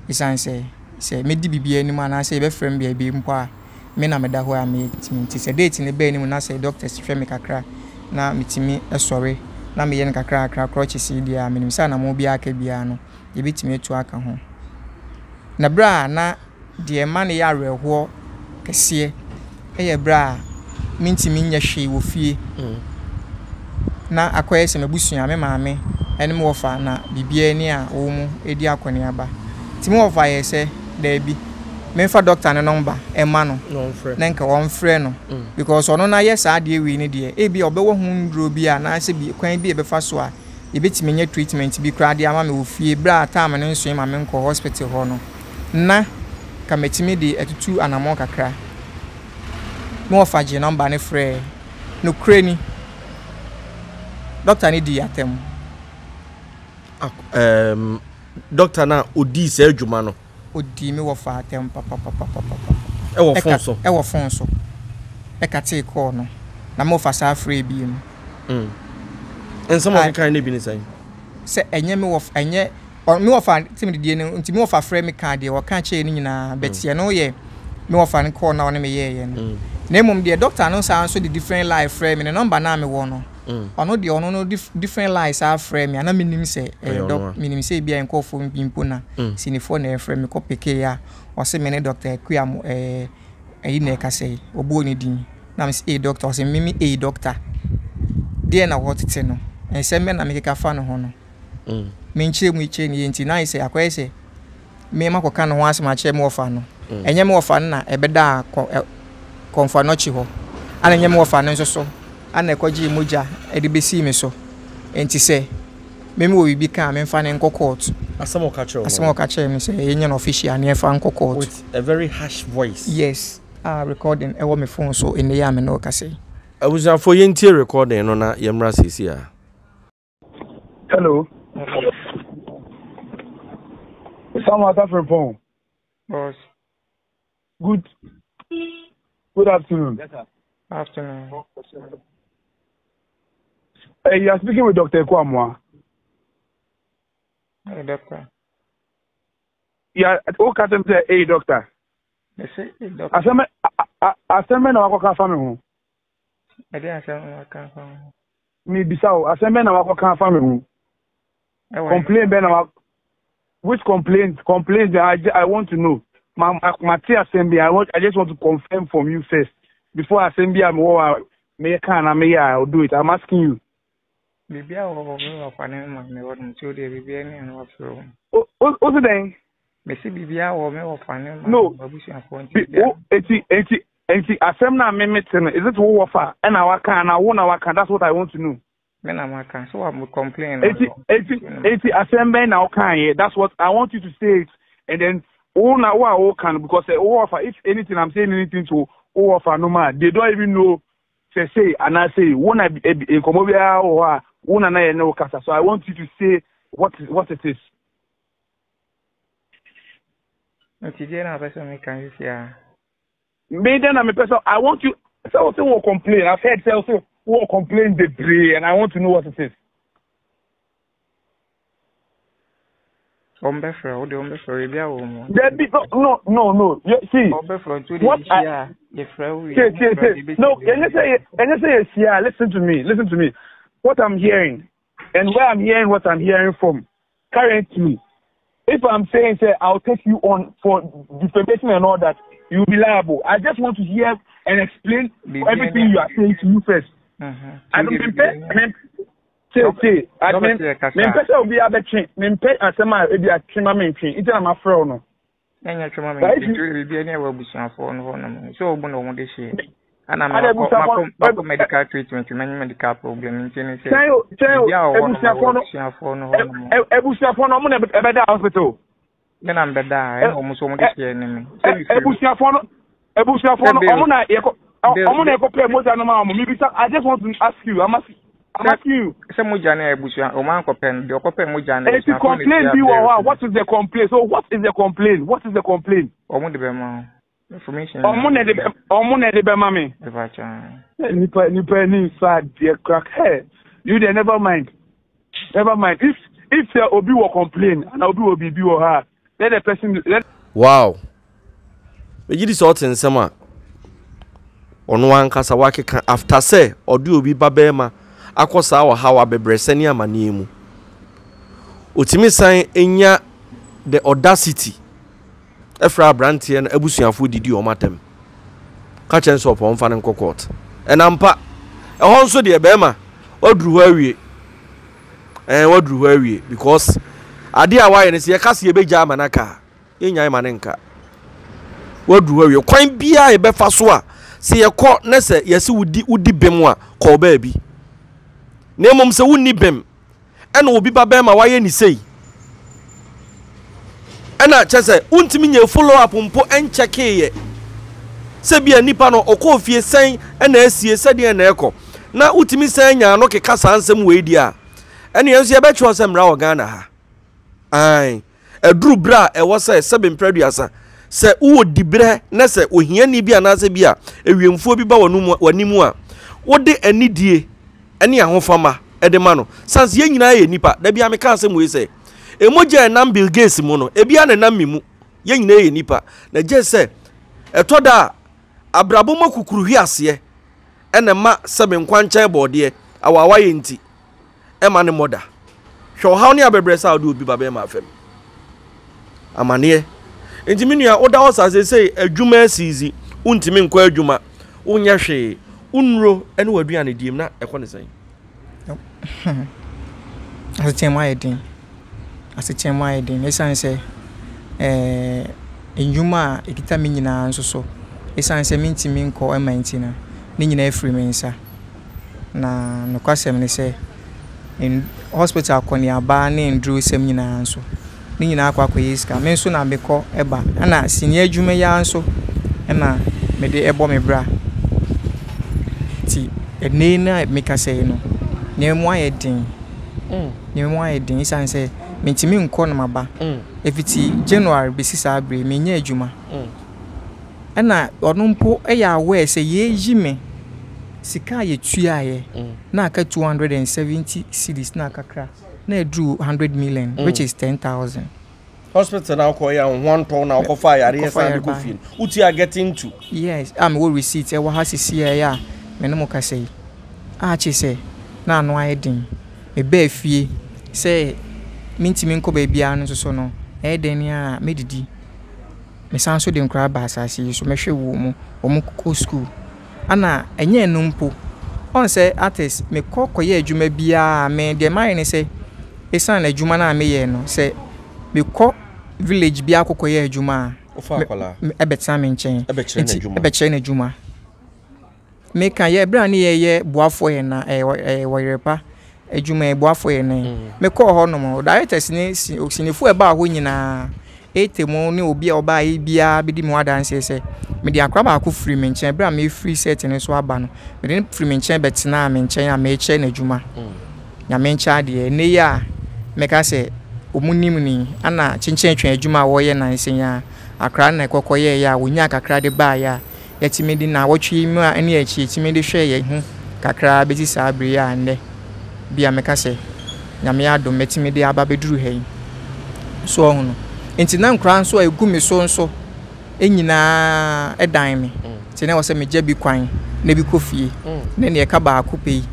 Esiane sɛ, sɛ mɛdi biribi anim anaasɛ yɛbɛfrɛ me baabi mpo a, me na meda hɔ a metumi nti sɛ date no ba anim na sɛ doctors hwɛ me kakra na metumi sɔre na meyɛ no kakra kakra crutches yi deɛ a menim sɛ anammɔn biara aka biara no yɛbɛtumi atu aka ho. Na berɛ a na deɛ ɛma no yɛ awerɛhoɔ kɛseɛ yɛ berɛ a mentumi nyɛ hwee wɔ fie na akɔyɛ sɛ m'abusua, me maame ne me wɔfa na biribiara ni a wɔredi akɔneaba. Nti me wɔfa yɛɛ sɛ daabi, memfa dɔkta no nɔmba mma no na nka ɔmfrɛ no because ɔno na yɛ saa adeɛ wei no deɛ ebia ɔbɛwɔ ho nnuro bi anaasɛ bi kwan bi a ɛbɛfa so a yɛbɛtumi anya treatment bi koraa de ama me wɔ fie berɛ a time no nsoe ma menkɔ hospital hɔ no na ka matumi de atutu anammɔn kakra. Me wɔfa gyee nɔmba no frɛɛ. Nokorɛ ni, dɔkta no dii atɛm. Ɛɛm, dɔkta no a ɔdii saa adwuma no. Ɔdii me wɔfa atɛm papapapapapa. Ɛwɔ fon so? Ɛwɔ fon so. Ɛkatee kɔɔ no, na me wɔfa saa frɛɛ bio. Mm. Nsɛm a ɔkekae no bi ne sɛn? Sɛ ɛnyɛ me wɔfa, ɛnyɛ me wɔfa te me didie no nti me wɔfa frɛ me kaa deɛ ɔka kyerɛ no nyinaa but mm. ɛno yɛ me wɔfa no kɔɔ na ɔne me yɛɛyɛ no mm. na mmom deɛ doctor no saa nso de different line frɛ me ne number no a mewɔ no mm. ɔno deɛ ɔno no different line saa frɛ me ana menim sɛ ɛyɛ dɔk menim sɛ ebi a nkurɔfoɔ bi mpo na sinifoɔ na ɛfrɛ me kɔ pekee a ɔse me ne doctor akua mo ɛɛ ɛyi na ɛkasa yi ɔbɔɔ ne din na me sɛ ee doctor ɔse me me ee doctor deɛ na wɔtete no nsɛm bɛ na mekeka fa ne ho no Me nkyerɛ mu kyerɛ no yie nti na ayɛ sɛ akɔyɛ sɛ me makɔka ne ho asɛm akyerɛ me wɔfa no. Ɛnyɛ me wɔfa no na ɛbɛdaa kɔ ɛ kɔmfoa no akyi hɔ. Ɛna ɛnyɛ me wɔfa no nso so ɛna ɛkɔgyee mogya de bɛsii me so. Nti sɛ me mewɔ biribi ka a memfa no nkɔ court. Asɛm a ɔka kyerɛ wo no? Asɛm a ɔka kyerɛɛ me sɛ yɛnyɛ no official na yɛmfa nkɔ court. With a very harsh voice. Yes, a recording ɛwɔ me phone so nnɛ yi a me ne wo kasa yi. Abusuafoɔ yɛntie recording no na yɛmmra seesei ara. Hello. Samuel Atafrimpong. Boss. Good. Good afternoon. Yes, sir. Afternoon. Hey, you are speaking with Dr. Kwamwa. Hey, doctor. Yeah, who can say, hey, doctor? They say, hey, doctor. Asɛm bɛn na wakɔka afa me ho? Ɛde asɛm na waka afa me ho. Mebisa wo, asɛm bɛn na wakɔka afa me ho? Complain bɛn na wa which complaint? Complaint I, I want to know. Ma ma ma te asɛm bi I want I just want to confirm from you first before asɛm bi a mewɔ a meyɛ kan na meyɛ a I'll do it. I'm asking you. Biribi a wɔ hɔ me wɔfa ne ma me hɔ nom nti o deɛ biribi ani ano afrɛ wo. O o o dɛn? Mesi biribi a wɔ me wɔfa ne ma No. m'abusuafoɔ nti Bi biribi o eti eti eti asɛm na me me te no is it wo wɔfa ɛna waka ana wo na waka that's what I want to know. Me na maka so wa complain. Eti eti eti asɛm bɛn na ɔka yɛ that's what I want you to say it and then wo na wo a wo kan because eh, wo wɔfa if anything I'm saying anything to wo wɔfa no ma they don't even know sɛ sei anaa sei wo na nkɔmɔ biara wɔ hɔ a wo na na yɛ ne wo kasa so I want you to say what what it is. Nti deɛ na apɛ sɛ meka sisi a. Me then I'm a person. I want you. Sɛ wo sɛ wo complain. I've heard sɛ wo sɛ wo complain bebree and I want to know what it is. Ɔmbɛfrɛ wo deɛ ɔmbɛfrɛ ebi awɔ mu. Dabi no no no you see. Ɔbɛfrɛ nti o de yɛhyia a yɛfrɛ wo wie. Say say say no ɛnyɛ sɛ ɛnyɛ sɛ yɛhyia listen to me listen to me what I'm hearing and where I'm hearing what I'm hearing from currently if I'm saying say I'll take you on for defamation and all that you'll be liable I just want to hear and explain everything you are saying to you first. Mm-hmm. I don't mempɛ say say I mean mempɛ sɛ obi abɛtwe mempɛ asɛm a ebi atwe ma mentwe nti na mafrɛ wo no. Ɛnyɛ twema me nti nti biribi ne ɛwɔ abusuafoɔ no hɔ nom sɛ ɔbu na ɔmo de hyeɛ ana makɔ makɔ makɔ medical treatment manya medical problem nti ne sɛ biribi a ɔwɔ no wɔ abusuafoɔ no hɔ nom. Abusuafoɔ no ɔmo na ɛbɛda hospital. Me na mbɛda a ɛna ɔmo nso ɔmo de hyeɛ ne me. Abusuafoɔ no abusuafoɔ no ɔmo na yɛkɔ ɔmo na yɛkɔ pɛ mogya no ma ɔmo mibisa I just want to ask you I'm asking. I'm asking you. Sɛ mogya no abusua ɔmo ankɔpɛ no deɛ ɔkɔpɛ mogya no Eti complain bi wɔ hɔ a what is the complaint so what is the complaint what is the complaint. Ɔmo de bɛma wo information. Ɔmo na ɛde bɛ ɔmo na ɛde bɛma me. Ɛbɛkyɛ. Nipa nipa ni nfa adeɛ kora hey you there never mind never mind if if sɛ obi wɔ complain ana obi wɔ biribi wɔ hɔ a let the person let. Wow! Megye di sɛ ɔte nsɛm a ɔno ankasa wakeka after sɛ ɔde obi ba bɛrima akɔ saa ɔhaw abɛbrɛsɛ ne amaneɛ mu. Ɔtumi san nya the audacity ɛfrɛ aberanteɛ no abusuafoɔ didi wɔn atɛm ka kyerɛ no sɛ ɔpɛ ɔmfa no nkɔ court. Ɛnampa ɛhɔ nso deɛ bɛrima waduru hɔ awie ɛn waduru hɔ awie because adeɛ a wayɛ no sɛ yɛka sɛ yɛbɛgya ama no aka a yɛnnyae ma no nka. Woaduru hɔ awie. Kwan biara a yɛbɛfa so a, sɛ yɛkɔ na sɛ yɛse wodi wodi bem a, kɔ baabi. Na mmom sɛ wonni bem, ɛna obi ba bɛrima wayɛ ne sei, ɛna kyɛ sɛ wontumi nyɛ follow up mpo nkyɛkeeɛ sɛ bia nipa no ɔkɔɔ fie sɛn ɛna asie sɛdeɛ na ɛkɔ na wotumi sɛn nya ano keka saa nsɛm wei deɛ a ɛne yɛn nso yɛbɛkyerɛ sɛ mmara wɔ Ghana ha. Ae. Ɛduru berɛ a ɛwɔ sɛ, sɛbe mprɛ aduasa, sɛ wowɔ diberɛ na sɛ ohiani bi anaasɛ bi a awiemfoɔ bi ba w'anim a, wode anidie ne ahofama de ma no. Sane sɛ yɛn nyinaa yɛ nnipa. Da biara meka asɛm wei sɛ, mogya a ɛnam Bill Gates mu no, ebi ara na ɛnam me mu. Yɛn nyinaa yɛ nnipa. Na gye sɛ ɛtɔ da a, abrabɔ mu akukuruhweaseɛ na ɛma sɛbe nkwankyɛn bɔɔdeɛ, awaawayɛ nti, ɛmma no mmɔ da. Hwɛ ɔhaw ne abɛbrɛsɛ a wode obi ba bɛrima afa mu. Amaneɛ. Nti me nua, woda hɔ saa seesei adwuma asiizi, wontumi nkɔ adwuma, wonyɛ hwee, wo nnuro ne w'aduane diem na ɛkɔ ne sɛn? Asekyerɛ mu ayɛ den. Asekyerɛ mu ayɛ den esiane sɛ ɛɛ nnwuma a ɛkita me nyinaa nso so, esiane sɛ mentumi nkɔ mma nti no, ne nyinaa afiri me nsa. Na nokwasɛm ne sɛ, hospital akɔneaba ne nnurusɛm nyinaa nso, ne nyinaa akɔ akɔyɛ sika. Me nso na mekɔ ba. Ɛna sini adwuma yi ara nso na mede bɔ me bra. Nti ɛnnɛ yi no a mekasa yi no, nneɛma mu ayɛ den. Nneɛma mu ayɛ den esiane sɛ mentumi nkɔ na maba. Ɛfiti January bɛsi saa berɛ yi, menyɛ adwuma. Ɛna ɔno mpo yɛ aware sɛ yɛreyi me. Sika a yɛtuaeɛ na aka 270 cedis na kakra na ɛduru 100 million which is 10,000. Hospital na wokɔ yɛ ho antɔ na wokɔfa yareɛ san de kɔ fie no wotua getting to. Yes, a mewɔ receipt ɛwɔ ha sisi a ɛyɛ a me ne mo kasa yi. A kyerɛ sɛ na ano ayɛ den. Mebaa fie sɛ mentumi nkɔ baabiara no nso so no, ɛyɛ dɛn a mɛdidi. Mesan nso de nkwadaa ba asase yi so, mɛhwɛ wɔn, wɔkɔ sukuu. Ɛna ɛnyɛ ɛno mpo, ɔhu sɛ artist, mekɔ kɔyɛ adwuma biara a, me deɛ mayɛ ne sɛ, ɛsiane adwuma no a meyɛ no, sɛ mekɔ village bi akɔ kɔyɛ adwuma a, ɛbɛtena me nkyɛn, nti ɛbɛkyerɛ no adwuma. Meka yɛ berɛ a ne yɛyɛ boafoɔ yɛ na ɛyɛ wɔyere pa adwuma yi boafoɔ yɛ nan. Mekɔɔ hɔ nom, directors ne sinifoɔ a ɛbaa hɔ nyinaa, Ete mu ne obi a ɔbaa yi biara bɛdi me ho adanseɛ sɛ, mede akora baako firi me nkyɛn berɛ a mefiri set no so aba no, mede no firi me nkyɛn bɛtenaa me nkyɛn a merekyerɛ no adwuma. Nyame nkyɛ adeɛ, ɛnnɛ yi a mɛka sɛ wɔn nim no yi, ana kyenkyen adwuma a wɔreyɛ nansa yi ara, akora no na ɛkɔ kɔyɛeɛ a wɔnyaa kakra de baeɛ a yɛtumi de nnawɔtwe yi mu a ne akyi yɛtumi de hwɛ yɛn ho kakra bɛsi saa bere yi a nnɛ bi a mɛka sɛ Nyame adom mɛtumi de aba bɛduru ha yi. So ɔho no. Nti na nkoraa nso a ɛgu me so nso nyinaa dan me. Nti na ɛwɔ sɛ megya bi kwan na bi kɔ fie. Na neɛ ɛka baako pɛ yi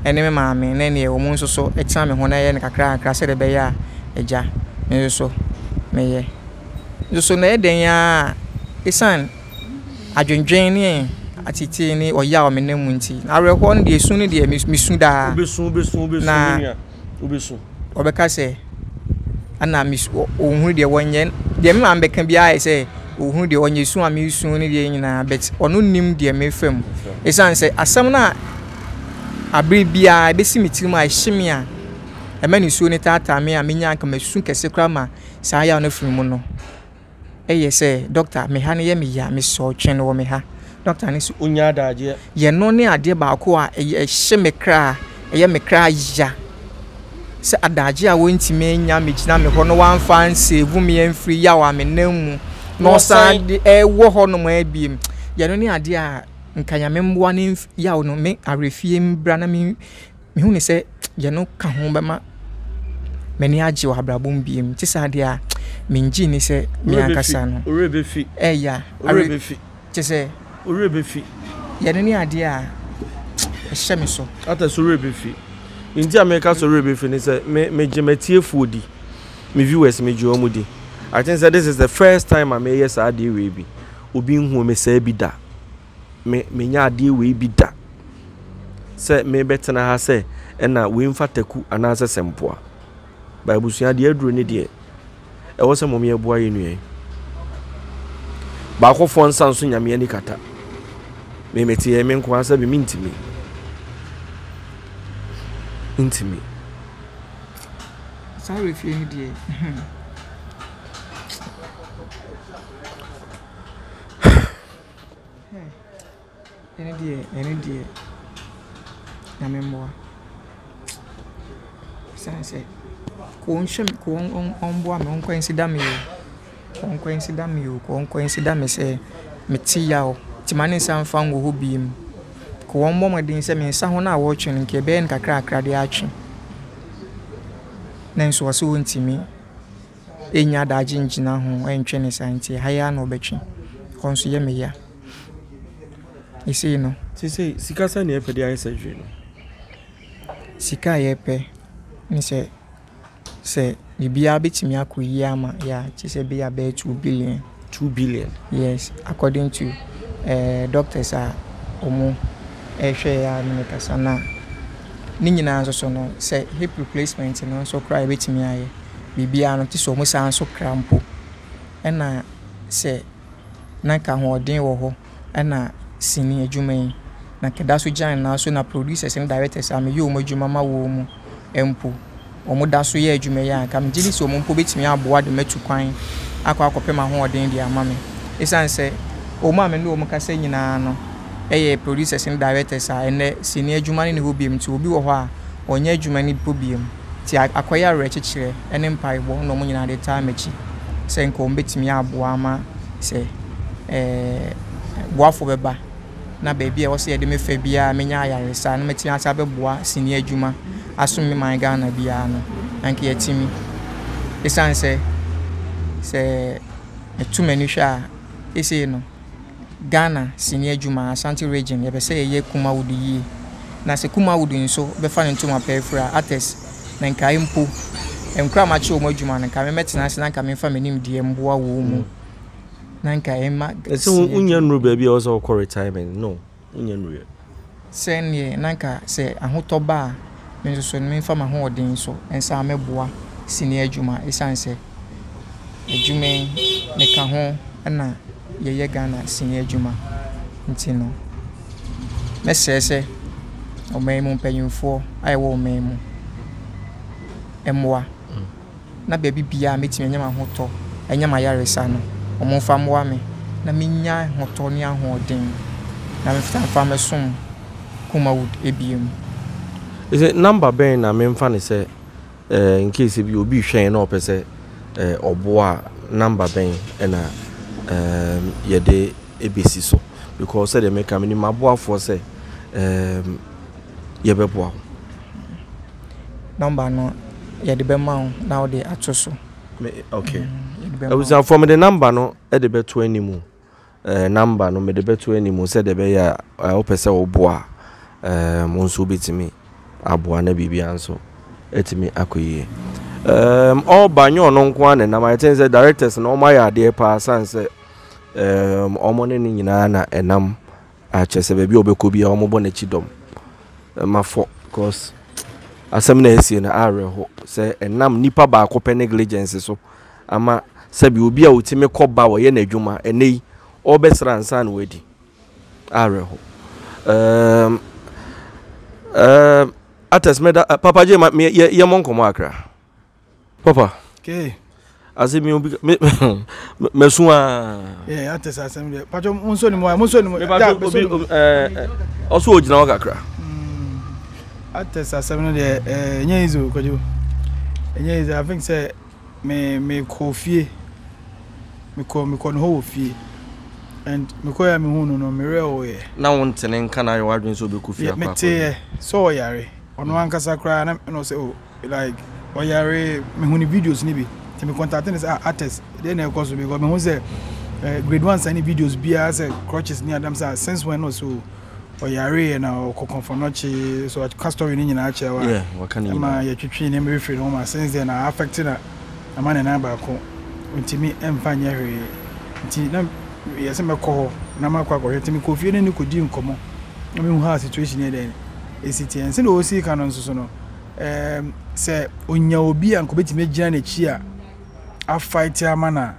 ɛne me maame na neɛ wɔn nso so tena me ho na ɛyɛ no kakra kakra sɛdeɛ ɛbɛyɛ a agya me nso so meyɛ. Nso so na ɛyɛ dɛn ara a ɛsiane adwendwen ne ateetee ne ɔyaw a menam mu nti, awerɛhoɔ no deɛ, esu no deɛ, mesu daa. Wobɛsu, wobɛsu, wobɛsu, Na me nua, wobɛsu. wɔbɛka sɛ, ɛna mesu, ɔnhunu deɛ wɔnyɛ. Deɛ me maame bɛka biara yɛ sɛ, ɔhunu deɛ ɔnyɛ, su a mesu ne deɛ nyinaa, but ɔno nnim deɛ mefa mu. Ɛsiane sɛ asɛm no a abere biara ɛbɛsi me tirim a ɛhye me a, ɛma nisuo no taataa me a menya anka masu kɛse koraa ma saa yaw no afiri mu no. yɛ sɛ, Dɔkta, me ha no yɛ me ya, mesɔɔ twɛn wɔ me ha. Dɔkta no se, Ɔnnya adagyeɛ. Yɛ no ne adeɛ baako a ɛhye me kra, ɛyɛ me kra ya sɛ adagyeɛ a wɔntumi anya mmɛgyina me hɔ na wɔamfa ansave me amfiri yaw a menam mu na ɔsan de ɛwɔ hɔ nom ara biem. Yɛ no ne adeɛ a nka Nyame mmoa ne yaw no me awerɛfie mbra na me Mehu no sɛ deɛ no ka ho bɛma m'ani agye wɔ abrabɔ mu bio. Nti saa deɛ a, mengye nni sɛ me ankasa no. Wo werɛ bɛfi. Ɛya. Wo werɛ bɛfi. Kyɛ sɛ. Wo werɛ bɛfi. Yɛno ne adeɛ a ɛhyɛ me so. Ata so werɛ bɛfi. Nti a meka sɛ werɛ bɛfi ne sɛ me megye m'atiefoɔ di. Me viewers megye wɔn di. I think sɛ this is the first time a meyɛ saa adeɛ wei bi. Obi nhuu me saa bi da. Me menya adeɛ wei bi da. Sɛ merebɛtena ha sɛ ɛna wei mfa taku anaasɛ sɛmpoa. Ba abusua deɛ aduro ne deɛ ɛwɔ sɛ mom yɛboa yɛn nua yi. Baakofoɔ nsa nso nyame ani kata. Me mete yɛ me nko ara sɛ bi mentimi. Ntimi. Saa werɛfie no deɛ. Ɛno deɛ, ɛno deɛ, Nyame mmoa. Ɛsiane sɛ, kɔ nhwɛ me, kɔ ɔmboa me, ɔnkɔnsida me o. Ɔnkɔnsida me o, ɔnkɔnsida me sɛ mete yaw nti ma ne nsa mfa ngu hɔ bio. Kɔ ɔmmɔ mmɔden sɛ me nsa ho no a wɔretwe no nka ɛbɛyɛ no kakrakra de atwe. Nanso ɔse ɔntumi. Ɛnnya adagye ngyina ho ntwe no saa nti ha yi ara na ɔbɛtwe. Hɔ nso yɛ me ya. Seesei no. Seesei sika sɛn na yɛpɛ de ayɛ surgery no? Sika a yɛpɛ ne sɛ, sɛ biribiara bɛtumi akɔ yie ama yɛ a, kyerɛ sɛ ɛbɛyɛ bɛyɛ 2 billion. 2 billion? Yes, according to eh, doctors a wɔn ɛrehwɛ yɛ a ne mekasa na ne nyinaa nso so no, sɛ hip replacement no nso koraa yɛbɛtumi ayɛ. Biribiara no, gye sɛ wɔsan nso kra mpo. Ɛna sɛ na nka ahoɔden wɔ hɔ ɛna sini adwuma yi, na nka ɛda so gyina ne nan so na producers ne directors a meyɛ wɔn adwuma ma wɔn mu mpo, wɔda so yɛ adwuma yi a, nka megye di sɛ wɔn mpo bɛtumi aboa de matu kwan akɔ akɔpɛ m'ahoɔden de ama me. Ɛsiane sɛ wɔn a me ne wɔn kasa nyinaa no yɛ producers ne directors a ɛnnɛ sini adwuma no nni hɔ bio nti, obi wɔ hɔ a ɔnyɛ adwuma no mpo bio. Nti akɔyɛ awerɛkyekyerɛ ne mpaebɔ na wɔn nyinaa de taa m'akyi sɛ nka wɔbɛtumi aboa ama sɛ ɛɛ boafo bɛba. na baabi a ɛwɔ sɛ yɛde me fa biara menya ayaresa na matumi asan abɛboa sini adwuma asom me man Ghana biara no, anka yɛatumi. Esiane sɛ sɛ meto m'ani hwɛ a, seesei no, Ghana sini adwuma, Ashanti Region, yɛpɛ sɛ yɛyɛ Kumawood yie. Na sɛ Kumawood nso bɛfa ne ntoma pa afiri a, artists, na nkae mpo, nkura a makyerɛ wɔn adwuma no, nka memmɛtena ase na nka memfa me nimdeɛ mmoa wɔn mu. Na nka ɛmma Ɛsɛ wonya nnuru baabi a ɛwɔ sɛ wokɔ retirement no, wonya nnuru yɛ. Sɛ neɛ na anka sɛ ahotɔ ba a, me nso so no memfa m'ahoɔden nso nsan mmɛboa sini adwuma ɛsiane sɛ adwuma yi meka ho na yɛyɛ Ghana sini adwuma nti no, mɛsrɛ sɛ ɔman yi mu mpanyinfoɔ a ɛwɔ ɔman yi mu mmoa. na baabi biara a mɛtumi anya m'ahotɔ, anya m'ayaresa no, wɔmfa mmoa me na mennya ahotɔ ne ahoɔden na memfa mmɛsom Kumawood bio. Sɛ number bɛn na memfa no sɛ eh, in case bi obi rehwɛ yɛn na ɔpɛ sɛ eh, ɔboa a, number bɛn na eh, yɛde bɛsi so? Because sɛdeɛ meka menim m'aboafoɔ sɛ eh, yɛbɛboa wo. Number no yɛde bɛma wo na wode ato so. Me okay. Mm, Abusuafoɔ mede number no de bɛto anim. Eh, number no mede bɛto anim sɛdeɛ ɛbɛyɛ a eh, wopɛ sɛ woboa a eh, mo nso wobɛtumi aboa na biribiara nso atumi akɔ yie. Um, ɔba nyɛ ɔno nko ara na ɛnam ayɛ ten sɛ directors na wɔn ayɛ adeɛ paa san sɛ um, wɔn ne ne nyinaa na ɛnam Akyerɛ sɛ baabi a ɔbɛkɔ biara wɔbɔ n'akyi dɔm ma fɔ because asɛm na asie no awerɛho sɛ ɛnam nipa baako pɛ negligence so ama sɛbi obi a otumi kɔ ba wɔyɛ n'adwuma ɛnɛ yi ɔrebɛsra ansa na wadi awerɛho um, um, ates meda papa gye ma yɛ yɛ mɔ nkɔmɔ akra Papa. Okay. Ase mi obi me masu aa. Yeah, ate sa asɛm deɛ. Pacho mo nso ni mo mo nso ni mo. Me pacho obi obi eh ɔso ogyina hɔ kakra. Mm. Ate sa asɛm no deɛ eh nyɛ easy o kwajo. Nyɛ easy. I think sɛ me me kɔ fie. Me kɔ me kɔ no hɔ wɔ fie. And me kɔ ya me hu no no me werɛ wo yɛ. Na wo ntene nka na ayɛ w'adwene sɛ obɛkɔ fie akɔ akɔ. Me te yɛ sɛ ɔyare. Ɔno ankasa koraa na na ɔsɛ oh like ɔyare mehu ne videos no bi nti me contact ne sɛ ah artist deɛ na ɛkɔ so because mehu sɛ eh, grade one sani videos biara sɛ crutches ne adam sɛ ah, since when no so ɔyare yɛ na ɔkɔ kɔnfɔnɔkye so ɔka story no nyinaa kyerɛ wa ɛma yɛtwetwe nneɛma bi firi ne ho ma since then na affect na ama ne nan baako ntumi mfa nyɛ hwee nti na yɛ sɛ mɛkɔ hɔ na makɔ akɔhwɛ nti mekɔ fie ne ne kɔdi nkɔmmɔ na mehu how situation yɛ dɛn ɛsi teɛ. Sɛdeɛ ɔsi ka no nso so no, ɛɛm, sɛ ɔnya obi a nka ɔbɛtumi agyina n'akyi a afight ama no a.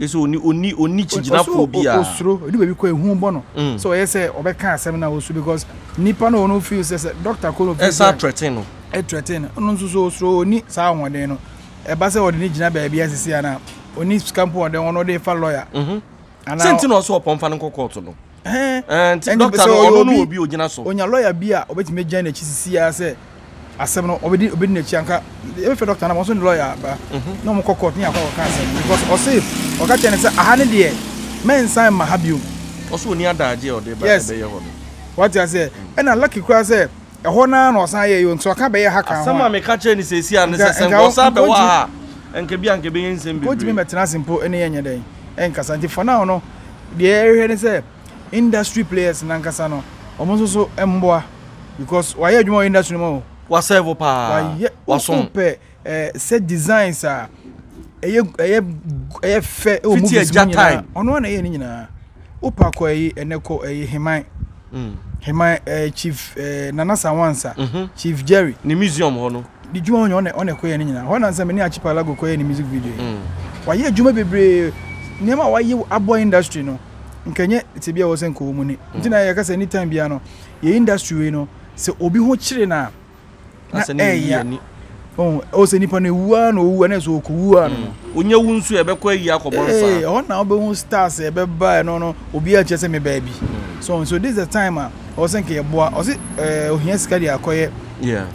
Sɛ ɔni ɔni ɔni kyigyinafoɔ bi a. Ɔsuro, ɛdu baabi kɔ ehu bɔ no. Mm. Sɛ ɔyɛ sɛ ɔbɛka asɛm no a ɔsuro because nipa no ɔno feel sɛ sɛ doctor kɔ no feel sɛ. Ɛsan threaten no. Ɛthreaten no, ɔno nso so ɔsuro ɔni saa ahoɔden no. Ɛba sɛ ɔde ne gyina baabi asisi a na ɔni sika mpo ɔde ɔno de fa lawyer. Mm -hmm. Sɛ nti na ɔsɛ ɔpɔn fa no nkɔ kɔɔto no. Nti dɔkta no ɔno no obi ogyina so. Onya lɔya bi a obetumi agyina n'akyi sisi ara sɛ asɛm no obedi obedi n'akyi anka ebɛfɛ dɔkta no wɔn nso ne lɔya aba mhm. na wɔn kɔ kɔɔto ne akɔ akɔka asɛm no because ɔse ɔka kyerɛ no sɛ aha ne deɛ mɛnsan mma ha bio. Ɔsɛ oni adagye a ɔde ba ɛbɛyɛ hɔ no. Wate aseɛ ɛna lucky koraa sɛ ɛhɔ no ara na ɔsan yɛ yɛ nti ɔka bɛyɛ ha ka ho asɛm a meka kyerɛ ne sɛsi a ne sɛ sɛ nka ɔsan bɛwɔ ha a nka bi a nka ɛbɛyɛ nsɛm bebree. Ɔntumi mmɛtena ase mpo ne yɛnyɛ dɛn ɛnkasa nti for now no deɛ yɛhwehwɛ ne sɛ industry players nankasa no wɔn nso so mmoa because wayɛ adwuma wɔ industry no mu o. Wasɛvo paa. Wayɛ wasom. Wopɛ eh, sɛ designs a ɛyɛ ɛyɛ ɛyɛ fɛ ɛwɔ movies mu nyinaa ɔno ara na ɛyɛ ne nyinaa wopɛ akɔ ɛyi ɛnɛ kɔ ɛyi heman mm. heman ɛɛ eh, chief ɛɛ eh, nana sawansa mm -hmm. chief jerry ne museum hɔ no ne dwuma hɔ ɔna ɔna ɛkɔyɛ ne nyinaa hɔ na nsɛm ne archipelago kɔyɛ ne music video yi mm. wayɛ adwuma bebree nneɛma a wayɛ abɔ industry no nkɛnyɛ te bi a wɔsɛ nkɔwɔ mu ne nti na yɛka sɛ anytime biara no yɛ industry wei no sɛ obi ho kyere no a na ɛyɛ ɔwɔ sɛ nipa no ewu ara na owu ɛna sɛ ɔkɔwu ara no mm. onye wu nso ɛbɛkɔ ayi akɔbɔ nsa ee ɛhɔ na wobɛhu stars ɛbɛba ɛno no obi akyerɛ sɛ me baabi mm. so so this is the time a ɔwɔ sɛ nka yɛboa ɔsɛ ɛɛ ohia sika de akɔyɛ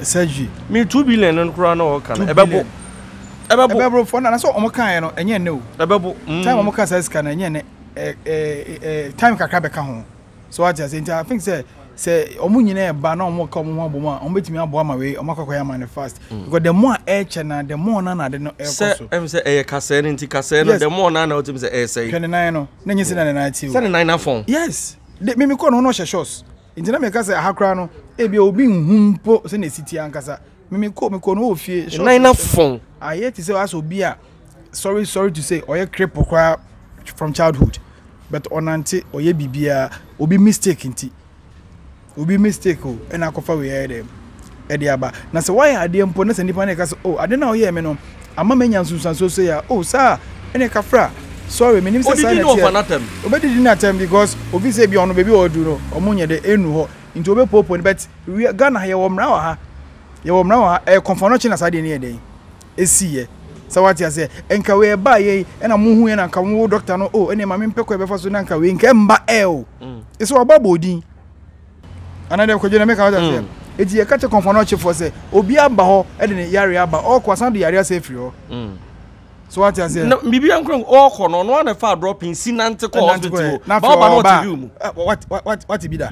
surgery mi 2 billion no koraa na ɔka no ɛbɛbo ɛbɛbo ɛbɛbo fɔ na sɛ ɔmo kan yɛ no ɛnyɛ nnɛ o ɛbɛbo mm. time ɔmo ka saa sika no ɛnyɛ nnɛ ɛɛ ɛɛ time kakra bɛka ho. So wate aseɛ nti I think sɛ sɛ wɔn nyinaa ɛba na wɔn ka wɔn ho abom a wɔn bɛtumi aboa ma wei wɔn akɔkɔyɛ ama no fast mm. because the more ɛkyɛ na the more na na ade no ɛkɔ so. Sɛ ɛm sɛ ɛyɛ kasɛɛ no nti kasɛɛ no the more na na ɔtumi sɛ ɛsɛe. Hwɛ ne nan no na nye sɛ na ne nan ti o. Sɛ ne nan na fɔn. Yes de mimi kɔ no na ɔhyɛ shorts nti na meka sɛ aha koraa no ebi obi nhu mpo sɛ na esi ti ankasa mimi kɔ mi kɔ no wɔ fie. Shorts nan na fɔn. Ayɛ ti sɛ asɛ obi a sorry sorry to say ɔyɛ cripple koraa from childhood. But ɔnante ɔyɛ biribiara obi mistake nti obi mistake o ɛna akɔfa wei ayɛ dɛ ɛde aba na sɛ woayɛ adeɛ mpo na sɛ nipa no ɛka sɛ oh ade no a woyɛɛ me no ama manya nsunsuansoɔ sei a oh saa ɛne kafra sorry menim sɛ saa na ɛteɛ obɛdidi no atɛm because obi sɛ bi ɔno baabi a ɔduru no ɔmo nyɛ dɛ ɛnnu hɔ nti obɛpoopoo no but Ghana ha yɛwɔ mmara wɔ ha yɛwɔ mmara wɔ ha ɛyɛ kɔmfɔ no kye na saa deɛ no yɛ dɛn Esiiɛ. Sɛ wate aseɛ? Nka wei ɛbaa yɛ yi, ɛna mo hu yɛ na nka mo doctor no, oh, ɛne maame mpɛ kɔ ɛbɛfa so na nka wei nka ɛmba ɛ o. Ɛsɛ wabɔ abɔ odin. Ana deɛ kwadwo na meka wate aseɛ? Eti yɛka kyɛ kɔnfa no ɔkyefoɔ sɛ, obi aba hɔ ɛde ne yareɛ aba, ɔkɔ asan de yareɛ asɛ afiri hɔ. So wate aseɛ? Na biribi ankora ɔkɔ no, ɔno ana fa dropping si nante kɔ hospital. Na afei ɔba ɔba, wate bi da.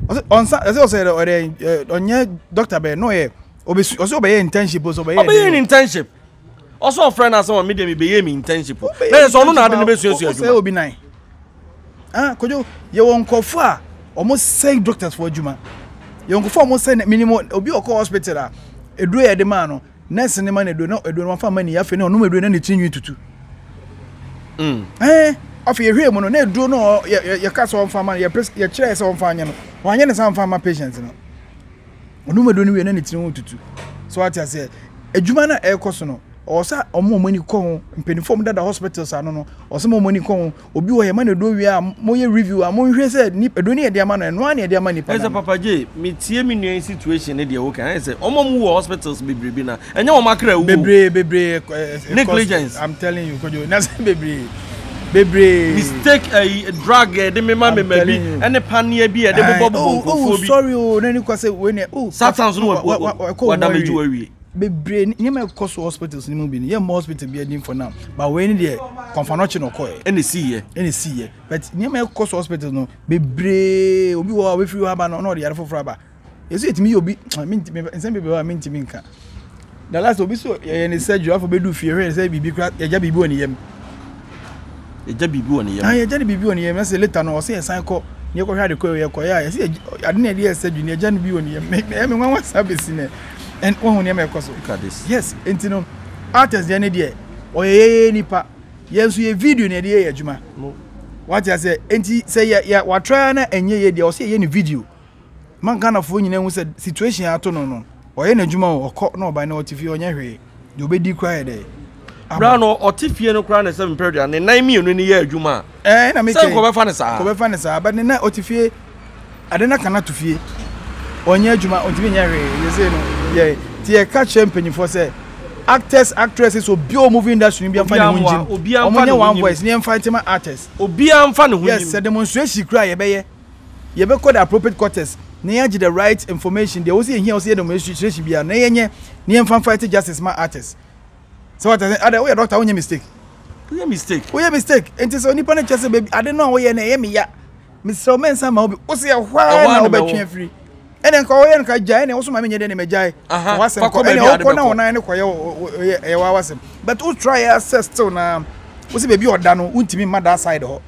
Ɔnsa, ɛsɛ ɔsɛ ɔdɛ ɔnyɛ doctor bɛyɛ, na ɔyɛ Obesu ɔsɛ ɔbɛyɛ internship ɔsɛ ɔbɛyɛ. Ɔbɛyɛ ne internship. Ɔsɛ ɔfrɛ no asɛ wɔn mi deɛ mi bɛyɛ mi internship. Na yɛ sɛ ɔno na ade no bɛsuasua adwuma. Ɔsɛ obi nan. Ah kojo yɛ wɔ nkurɔfo a wɔn sɛn doctors fo adwuma. Yɛ nkurɔfo a wɔn sɛn minimum obi ɔkɔ hospital a eduro yɛ de maa no nurse ne ma no eduro na eduro no wafa ma ni afei na ɔnom eduro na ne tiri nwi tutu. Mm. Eh afei yɛhwɛ mu no na eduro no yɛ yɛ ka sɛ ɔmfa ma no yɛ pres yɛ kyerɛ sɛ ɔmfa anyɛ no wanyɛ ne sa mfa ma patient no. Ɔnom aduro no wie na ne tiri ho tutu. So wate aseɛ? Adwuma no a ɛrekɔ so no, ɔwɔ sɛ wɔn a wɔn ani kɔ ho, mpanimfoɔ a wɔdada hospitals ano no, ɔwɔ sɛ wɔn ani kɔ ho. Obi wɔ hɔ yɛma no aduro wie a, moyɛ review a, monhwɛ sɛ ni aduro no yɛde ama no, ɛno ara na yɛde ama nipa no. Ɛsɛ Papa J, metie me nua yi situation ne deɛ woka, ɛyɛ sɛ wɔn a wɔwɔ hospitals bebrebe na ɛnyɛ wɔn akra awu o. Bebree bebree. Eh, eh, Negligence. I'm telling you, Kojo, na sɛ bebree. Bebree. Mistake ɛyi eh, drug yɛde mema mema bi ɛne paneɛ bi yɛde bobɔ bobɔ oh, nkurɔfoɔ oh, bi. Sorry o, na ni kwa sɛ wei ne oh. Satans no wɔ wɔ damage wɔ awie. Bebree nneɛma ɛkɔ so hospitals ne mu bi no yɛ mmɔ hospital bi adin for now but wei ne deɛ kɔnfanɔkye na ɔkɔɛ. Ɛna esi yɛ. Ɛna esi yɛ but nneɛma ɛkɔ so hospitals no bebree obi wɔ hɔ a obefiri hɔ aba no na ɔde yare foforɔ aba. Yɛsɛ yɛtumi yɛ obi mentumi nsɛm bebree wɔ a mentumi nka. The last obi so yɛyɛ ne surgery afɔ bɛdu fie hwɛ sɛ biribi kora yɛgya biribi wɔ ne yam. Yɛgya biribi wɔ ne yam. Ah yɛgya ne biribi wɔ ne yam ɛsɛ later no ɔsɛ yɛsan kɔ ne yɛkɔhwɛ ade kɔ yɛkɔ yɛ a yɛsɛ ade na yɛde yɛ surgery ne yɛgya no bi wɔ ne yam. Ɛyɛ me nwanwa saa bɛsi nɛ. And wɔn ho nneɛma ɛkɔ so. Look at this. Yes nti no artist deɛ ne deɛ ɔyɛ yɛyɛ nipa yɛn nso yɛ video na yɛde yɛ yɛ adwuma. Wate aseɛ nti sɛ yɛ yɛ watra na ɛnyɛ yɛ deɛ ɔsɛ yɛyɛ ne video. Ma Ghanafoɔ nyinaa hu sɛ situation a ato no no, ɔyɛ n'adwuma o, ɔkɔ na ɔba na ɔte fie ɔnyɛ hwee. Deɛ ɔbɛdi koraa yɛ dɛ. Berɛ a no ɔte fie no koraa na sɛ mpɛ dua ne nan mmienu no yɛ adwuma a. Ɛɛ na mekɛ. Sɛ nkɔbɛfa no saa. Nkɔbɛfa no saa but ne nan ɔte fie ade no aka no ato fie. Ɔnyɛ adwuma ɔntumi nyɛ hwee yɛsei no yɛ ti yɛka kyerɛ mpanyinfoɔ sɛ actors actresses obi a movie industry no bi mfa ne ho ngyim. Ɔmo nyɛ one voice ne yɛmfa ntema actors. Obiara mfa ne ho nyim. Yes sɛ demonstration koraa yɛbɛyɛ. Yɛbɛkɔ the appropriate quarters na yɛagye the right information, deɛ ɛwɔ sɛ yɛhia wɔ sɛ yɛ demonstration biara no na yɛnyɛ na yɛmfa fight justice ma artist. Sɛ wate ase, adɛ woyɛ doctor wonyɛ mistake. Woyɛ mistake. Woyɛ mistake. Nti sɛ onipa no kyerɛ sɛ baabi ade no a woyɛ no ɛyɛ me ya. Mesrɛ wo mɛnsa ma wo bi. Wo sɛ ɛhɔ ara na wobɛtwe afiri. Ɛnna nka ɔyɛ no ka gyae ɛnna woso ma menyɛ dɛ ne magyae. Aha, Wasɛm kɔ ɛnna wokɔ na wo nan no kɔyɛ ɛyɛ w'awasɛm. But wo try asɛ still na wo sɛ baabi ɔda no wontumi mma that side hɔ.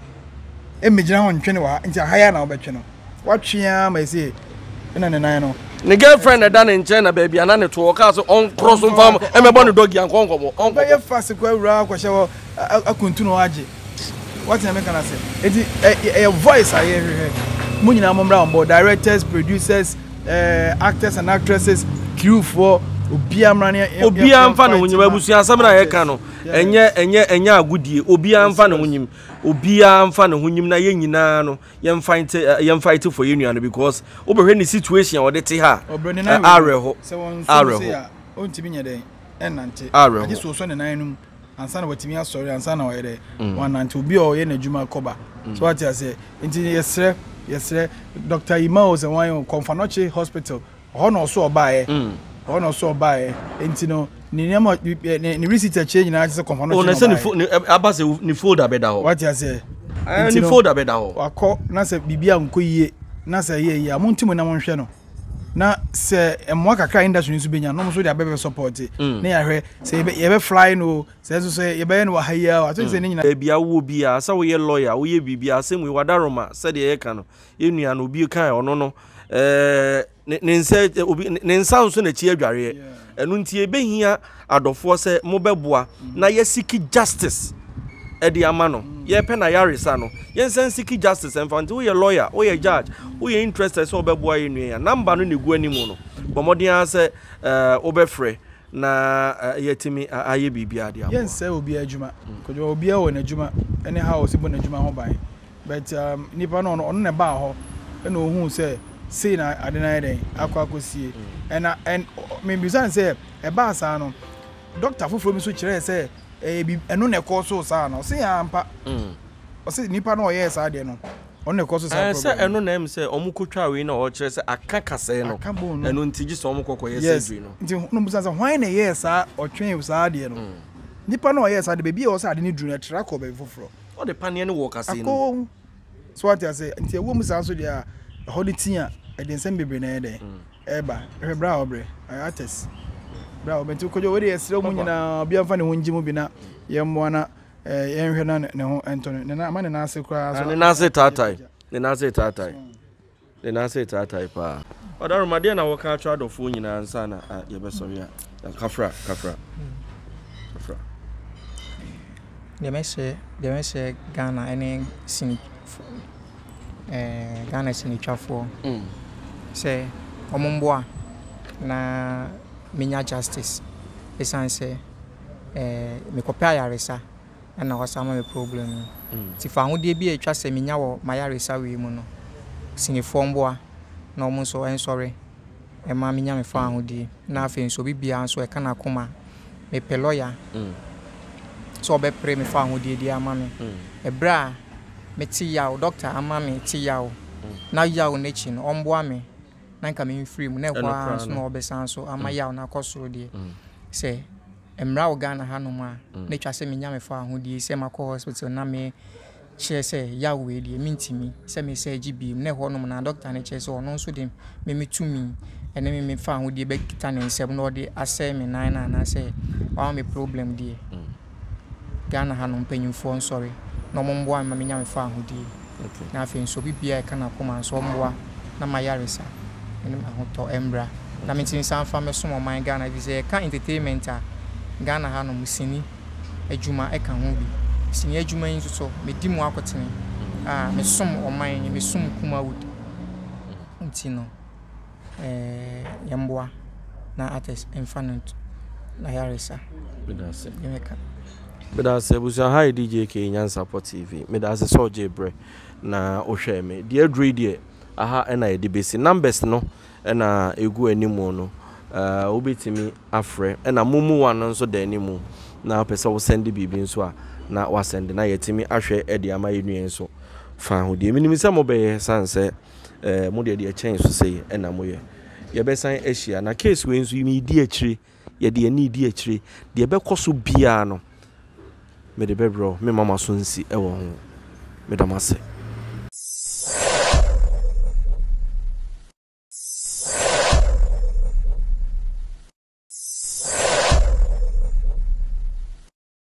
Mmegyina hɔ ntwe no wɔ ha nti aha yi ara na wobɛtwe no. Watwe ara ma ɛsɛ ɛna ne nan no. Ne girlfriend na ɛda ne nkyɛn na baabi a na ne to ɔkaa sɛ ɔnkorɔ so mfa ɛmɛbɔ ne dɔgi ankɔ nkɔbɔ ɔnkɔbɔ. Ɔbɛyɛ fast kɔ awura akɔhyɛ hɔ akuntunu hɔ agye. Wate nea meka no ase? Enti ɛyɛ voice a yɛhwehwɛ. Mo nyinaa mommra on board. Directors, producers, eh, actors and actresses, crew foɔ, obiara mmra ne Obiara mfa ne ho nyim. Abusua asɛm na yɛka no, ɛnyɛ ɛnyɛ ɛnyɛ agodie. Obiara mfa ne ho nyim. Obiara mfa ne ho nyim na yɛn nyinaa no yɛn fight yɛn fight for yɛn nua no because wobɛhwɛ ne situation a ɔde te ha a awerɛho awerɛho. Ɔntumi nyɛ dɛn ɛnante. Awerɛho. Agye sɛ ɔsɔ ne nan no mu ansa na watumi asɔre ansa na ɔyɛ dɛ mm. wanante obi a ɔyɛ n'adwuma kɔba mm. so wate aseɛ nti yɛsrɛ yɛsrɛ Dr. Imao sɛ wɔn Kɔmfanɔkye hospital Ɔhɔ na ɔso ɔbaeɛ. Ɔhɔ na ɔso ɔbaeɛ. Nti no, ne nneɛma ne ne receipt akyire nyinaa kyerɛ sɛ kɔnfa no Oh, kye na na sɛ ne ɔbaeɛ. fo ne aba sɛ ne folder bɛda hɔ. Wate aseɛ? Nti no, folder bɛda hɔ. Wakɔ na sɛ biribi ankɔ yie na sɛ ɛyɛ yie a, monte mu na monhwɛ no. Na sɛ mmoa kakra a industry no nso bɛnya no, na wɔn nso de abɛbɛ support. Mm. Na yɛahwɛ sɛ yɛbɛ yɛbɛ fly no o, sɛ nso sɛ yɛbɛyɛ no wɔ ha yi ara o, ato sɛ ne nyinaa. Baabi a wowɔ biara, sɛ woyɛ lawyer, woyɛ biribi, asɛm wei wadaroma sɛdeɛ yɛka no, yɛn nua no obi kae ɔno no ɛɛ ne ne nsa obi ne nsa nso n'akyi adwareɛ ɛno nti ebehia adɔfoɔ sɛ mobɛboa na yɛsiki justice ɛde ama no yɛpɛ na yaresa no yɛnsan siki justice ɛmfa nti woyɛ lawyer woyɛ judge woyɛ interested sɛ wobɛboa yɛ nua ya number no na egu anim no bɔ mmɔden ara sɛ ɛɛ wobɛfrɛ na yɛatumi ayɛ biribiara de aboa. Yɛnsɛe obiara adwuma. Kwadwo, obiara wɔ n'adwuma ne how a ɔsi bɔ n'adwuma ho ban. But um, nipa no ɔno na ɛbaa hɔ ɛna ohuu sɛ sei na ade no ayɛ dɛn akɔ akɔsie. Ɛna ɛn mebisa no sɛ ɛbaa saa no doctor foforɔ bi nso kyerɛɛ sɛ ɛyɛ bi ɛno na ɛkɔɔ so saa no ɔse ampa. Ɔse nipa no ɔyɛɛ saa deɛ no ɔno na ɛkɔ so saa problem. Sɛ ɛno na ɛm sɛ ɔmo kotwa wei na ɔkyerɛ sɛ aka kasɛɛ no ɛno nti gye sɛ ɔmo kɔ kɔyɛ surgery no. Nti no bisa sɛ hwan na ɛyɛɛ saa ɔtwee saa adeɛ no. Nipa no ɔyɛɛ saa deɛ baabi a ɛwɔ sɛ ade no duru no ɛtra kɔ baabi foforɔ. Ɔde paneɛ no wɔ kasɛɛ no mu. Akɔ so wate ase nti ɛwɔ mu saa nso deɛ a ɛhɔ no ti a ɛde nsɛm bebree na ɛyɛ dɛn ɛba hwɛ bra a ɔbrɛ artist bra a ɔbrɛ nti kodwo wei deɛ yɛsrɛ mu nyinaa obiara mfa ne ho ngye mu bi na yɛmmoa na yɛnhwɛ na ne ho ntɔ no. Ne nan, ama ne nan ase koraa so. Ne nan ase taatae. Ne nan ase taatae. Ne nan ase taatae paa. Ɔdaroma, deɛ na wɔka akyerɛ adɔfoɔ nyinaa ansa na yɛbɛsɔre a? Kafra, kafra, kafra. Deɛ mɛsrɛ, deɛ mɛsrɛ Ghana ne sini, ɛɛ Ghana sinitwafoɔ sɛ wɔn mmoa na menya justice. Ɛsiane sɛ. eh, mekɔpɛ ayaresa na ɔsan ama me problem yi. Nti fawodeɛ bi a ɛtwa sɛ menya wɔ m'ayaresa wei mu no, sinifoɔ mmoa na wɔn nso nsɔre mma menya me fawohodie. Na afei nso obi biara nso ɛka n'akoma, mepɛ lɔya sɛ ɔbɛpere me fawohodie de ama me. Ɛberɛ a mete yaw, dɔkta ama me te yaw, na yaw no akyi no ɔmmoa me na nka memfiri mu, na ɛhɔ ara nso na ɔbɛsan nso ama yaw no akɔ soro deɛ. Sɛ mmara wɔ Ghana hanom a, na ɛtwa sɛ menya me fawohodie sɛ makɔ hospital na me kyerɛ sɛ yaw wei deɛ mentumi sɛ me sɛ gye biem. Na ɛhɔ nom na doctor no kyerɛ sɛ ɔno nso de me me tumi ɛne me me fawohodie bɛkita ne nsam na ɔde asɛe me nan no anaasɛ wama me problem deɛ. Ghana ha no mpanyinfoɔ nsɔre na ɔmo mboa me ma menya me fawohodie. Na afei nso obi biara a ɛka n'akoma nso ɔmmoa na m'ayaresa ne m'ahotɔ mbra na mentumi nsan mfa mmɛsom ɔman Ghana efisɛ yɛka entertainment a Ghana ha nom sini adwuma ka ho bi. Sini adwuma yi nso so medi mu akotene a mesom ɔman yi, mesom Kumawood nti no eh, yɛmmoa na artist mfa no nto n'ayaresa. Medase. Medase abusua ha yɛ DJ K Nyansapɔ TV. Medase sɛ ɔgye brɛ na wohwɛɛ me. Deɛ aduro yi deɛ aha ɛna yɛde bɛsi. Numbers no ɛna ɛgu anim no. Uh, wobɛtumi afrɛ ɛna mumu one no nso da anim na wopɛ sɛ wosɛnde biribi nso a na wasɛnde na yɛatumi ahwɛ ɛde ama yɛ nua nso fa ho deɛ menim sɛ mobɛyɛ sane sɛ eh, mo deɛ deɛ kyɛn so sei ɛna moyɛ yɛbɛsan ahyia na case wei nso medi akyire yɛde yɛn ani redi akyire deɛ ɛbɛkɔ so biara no mede bɛbrɛ wo memma mo aso nsi ɛwɔ ho meda mo ase.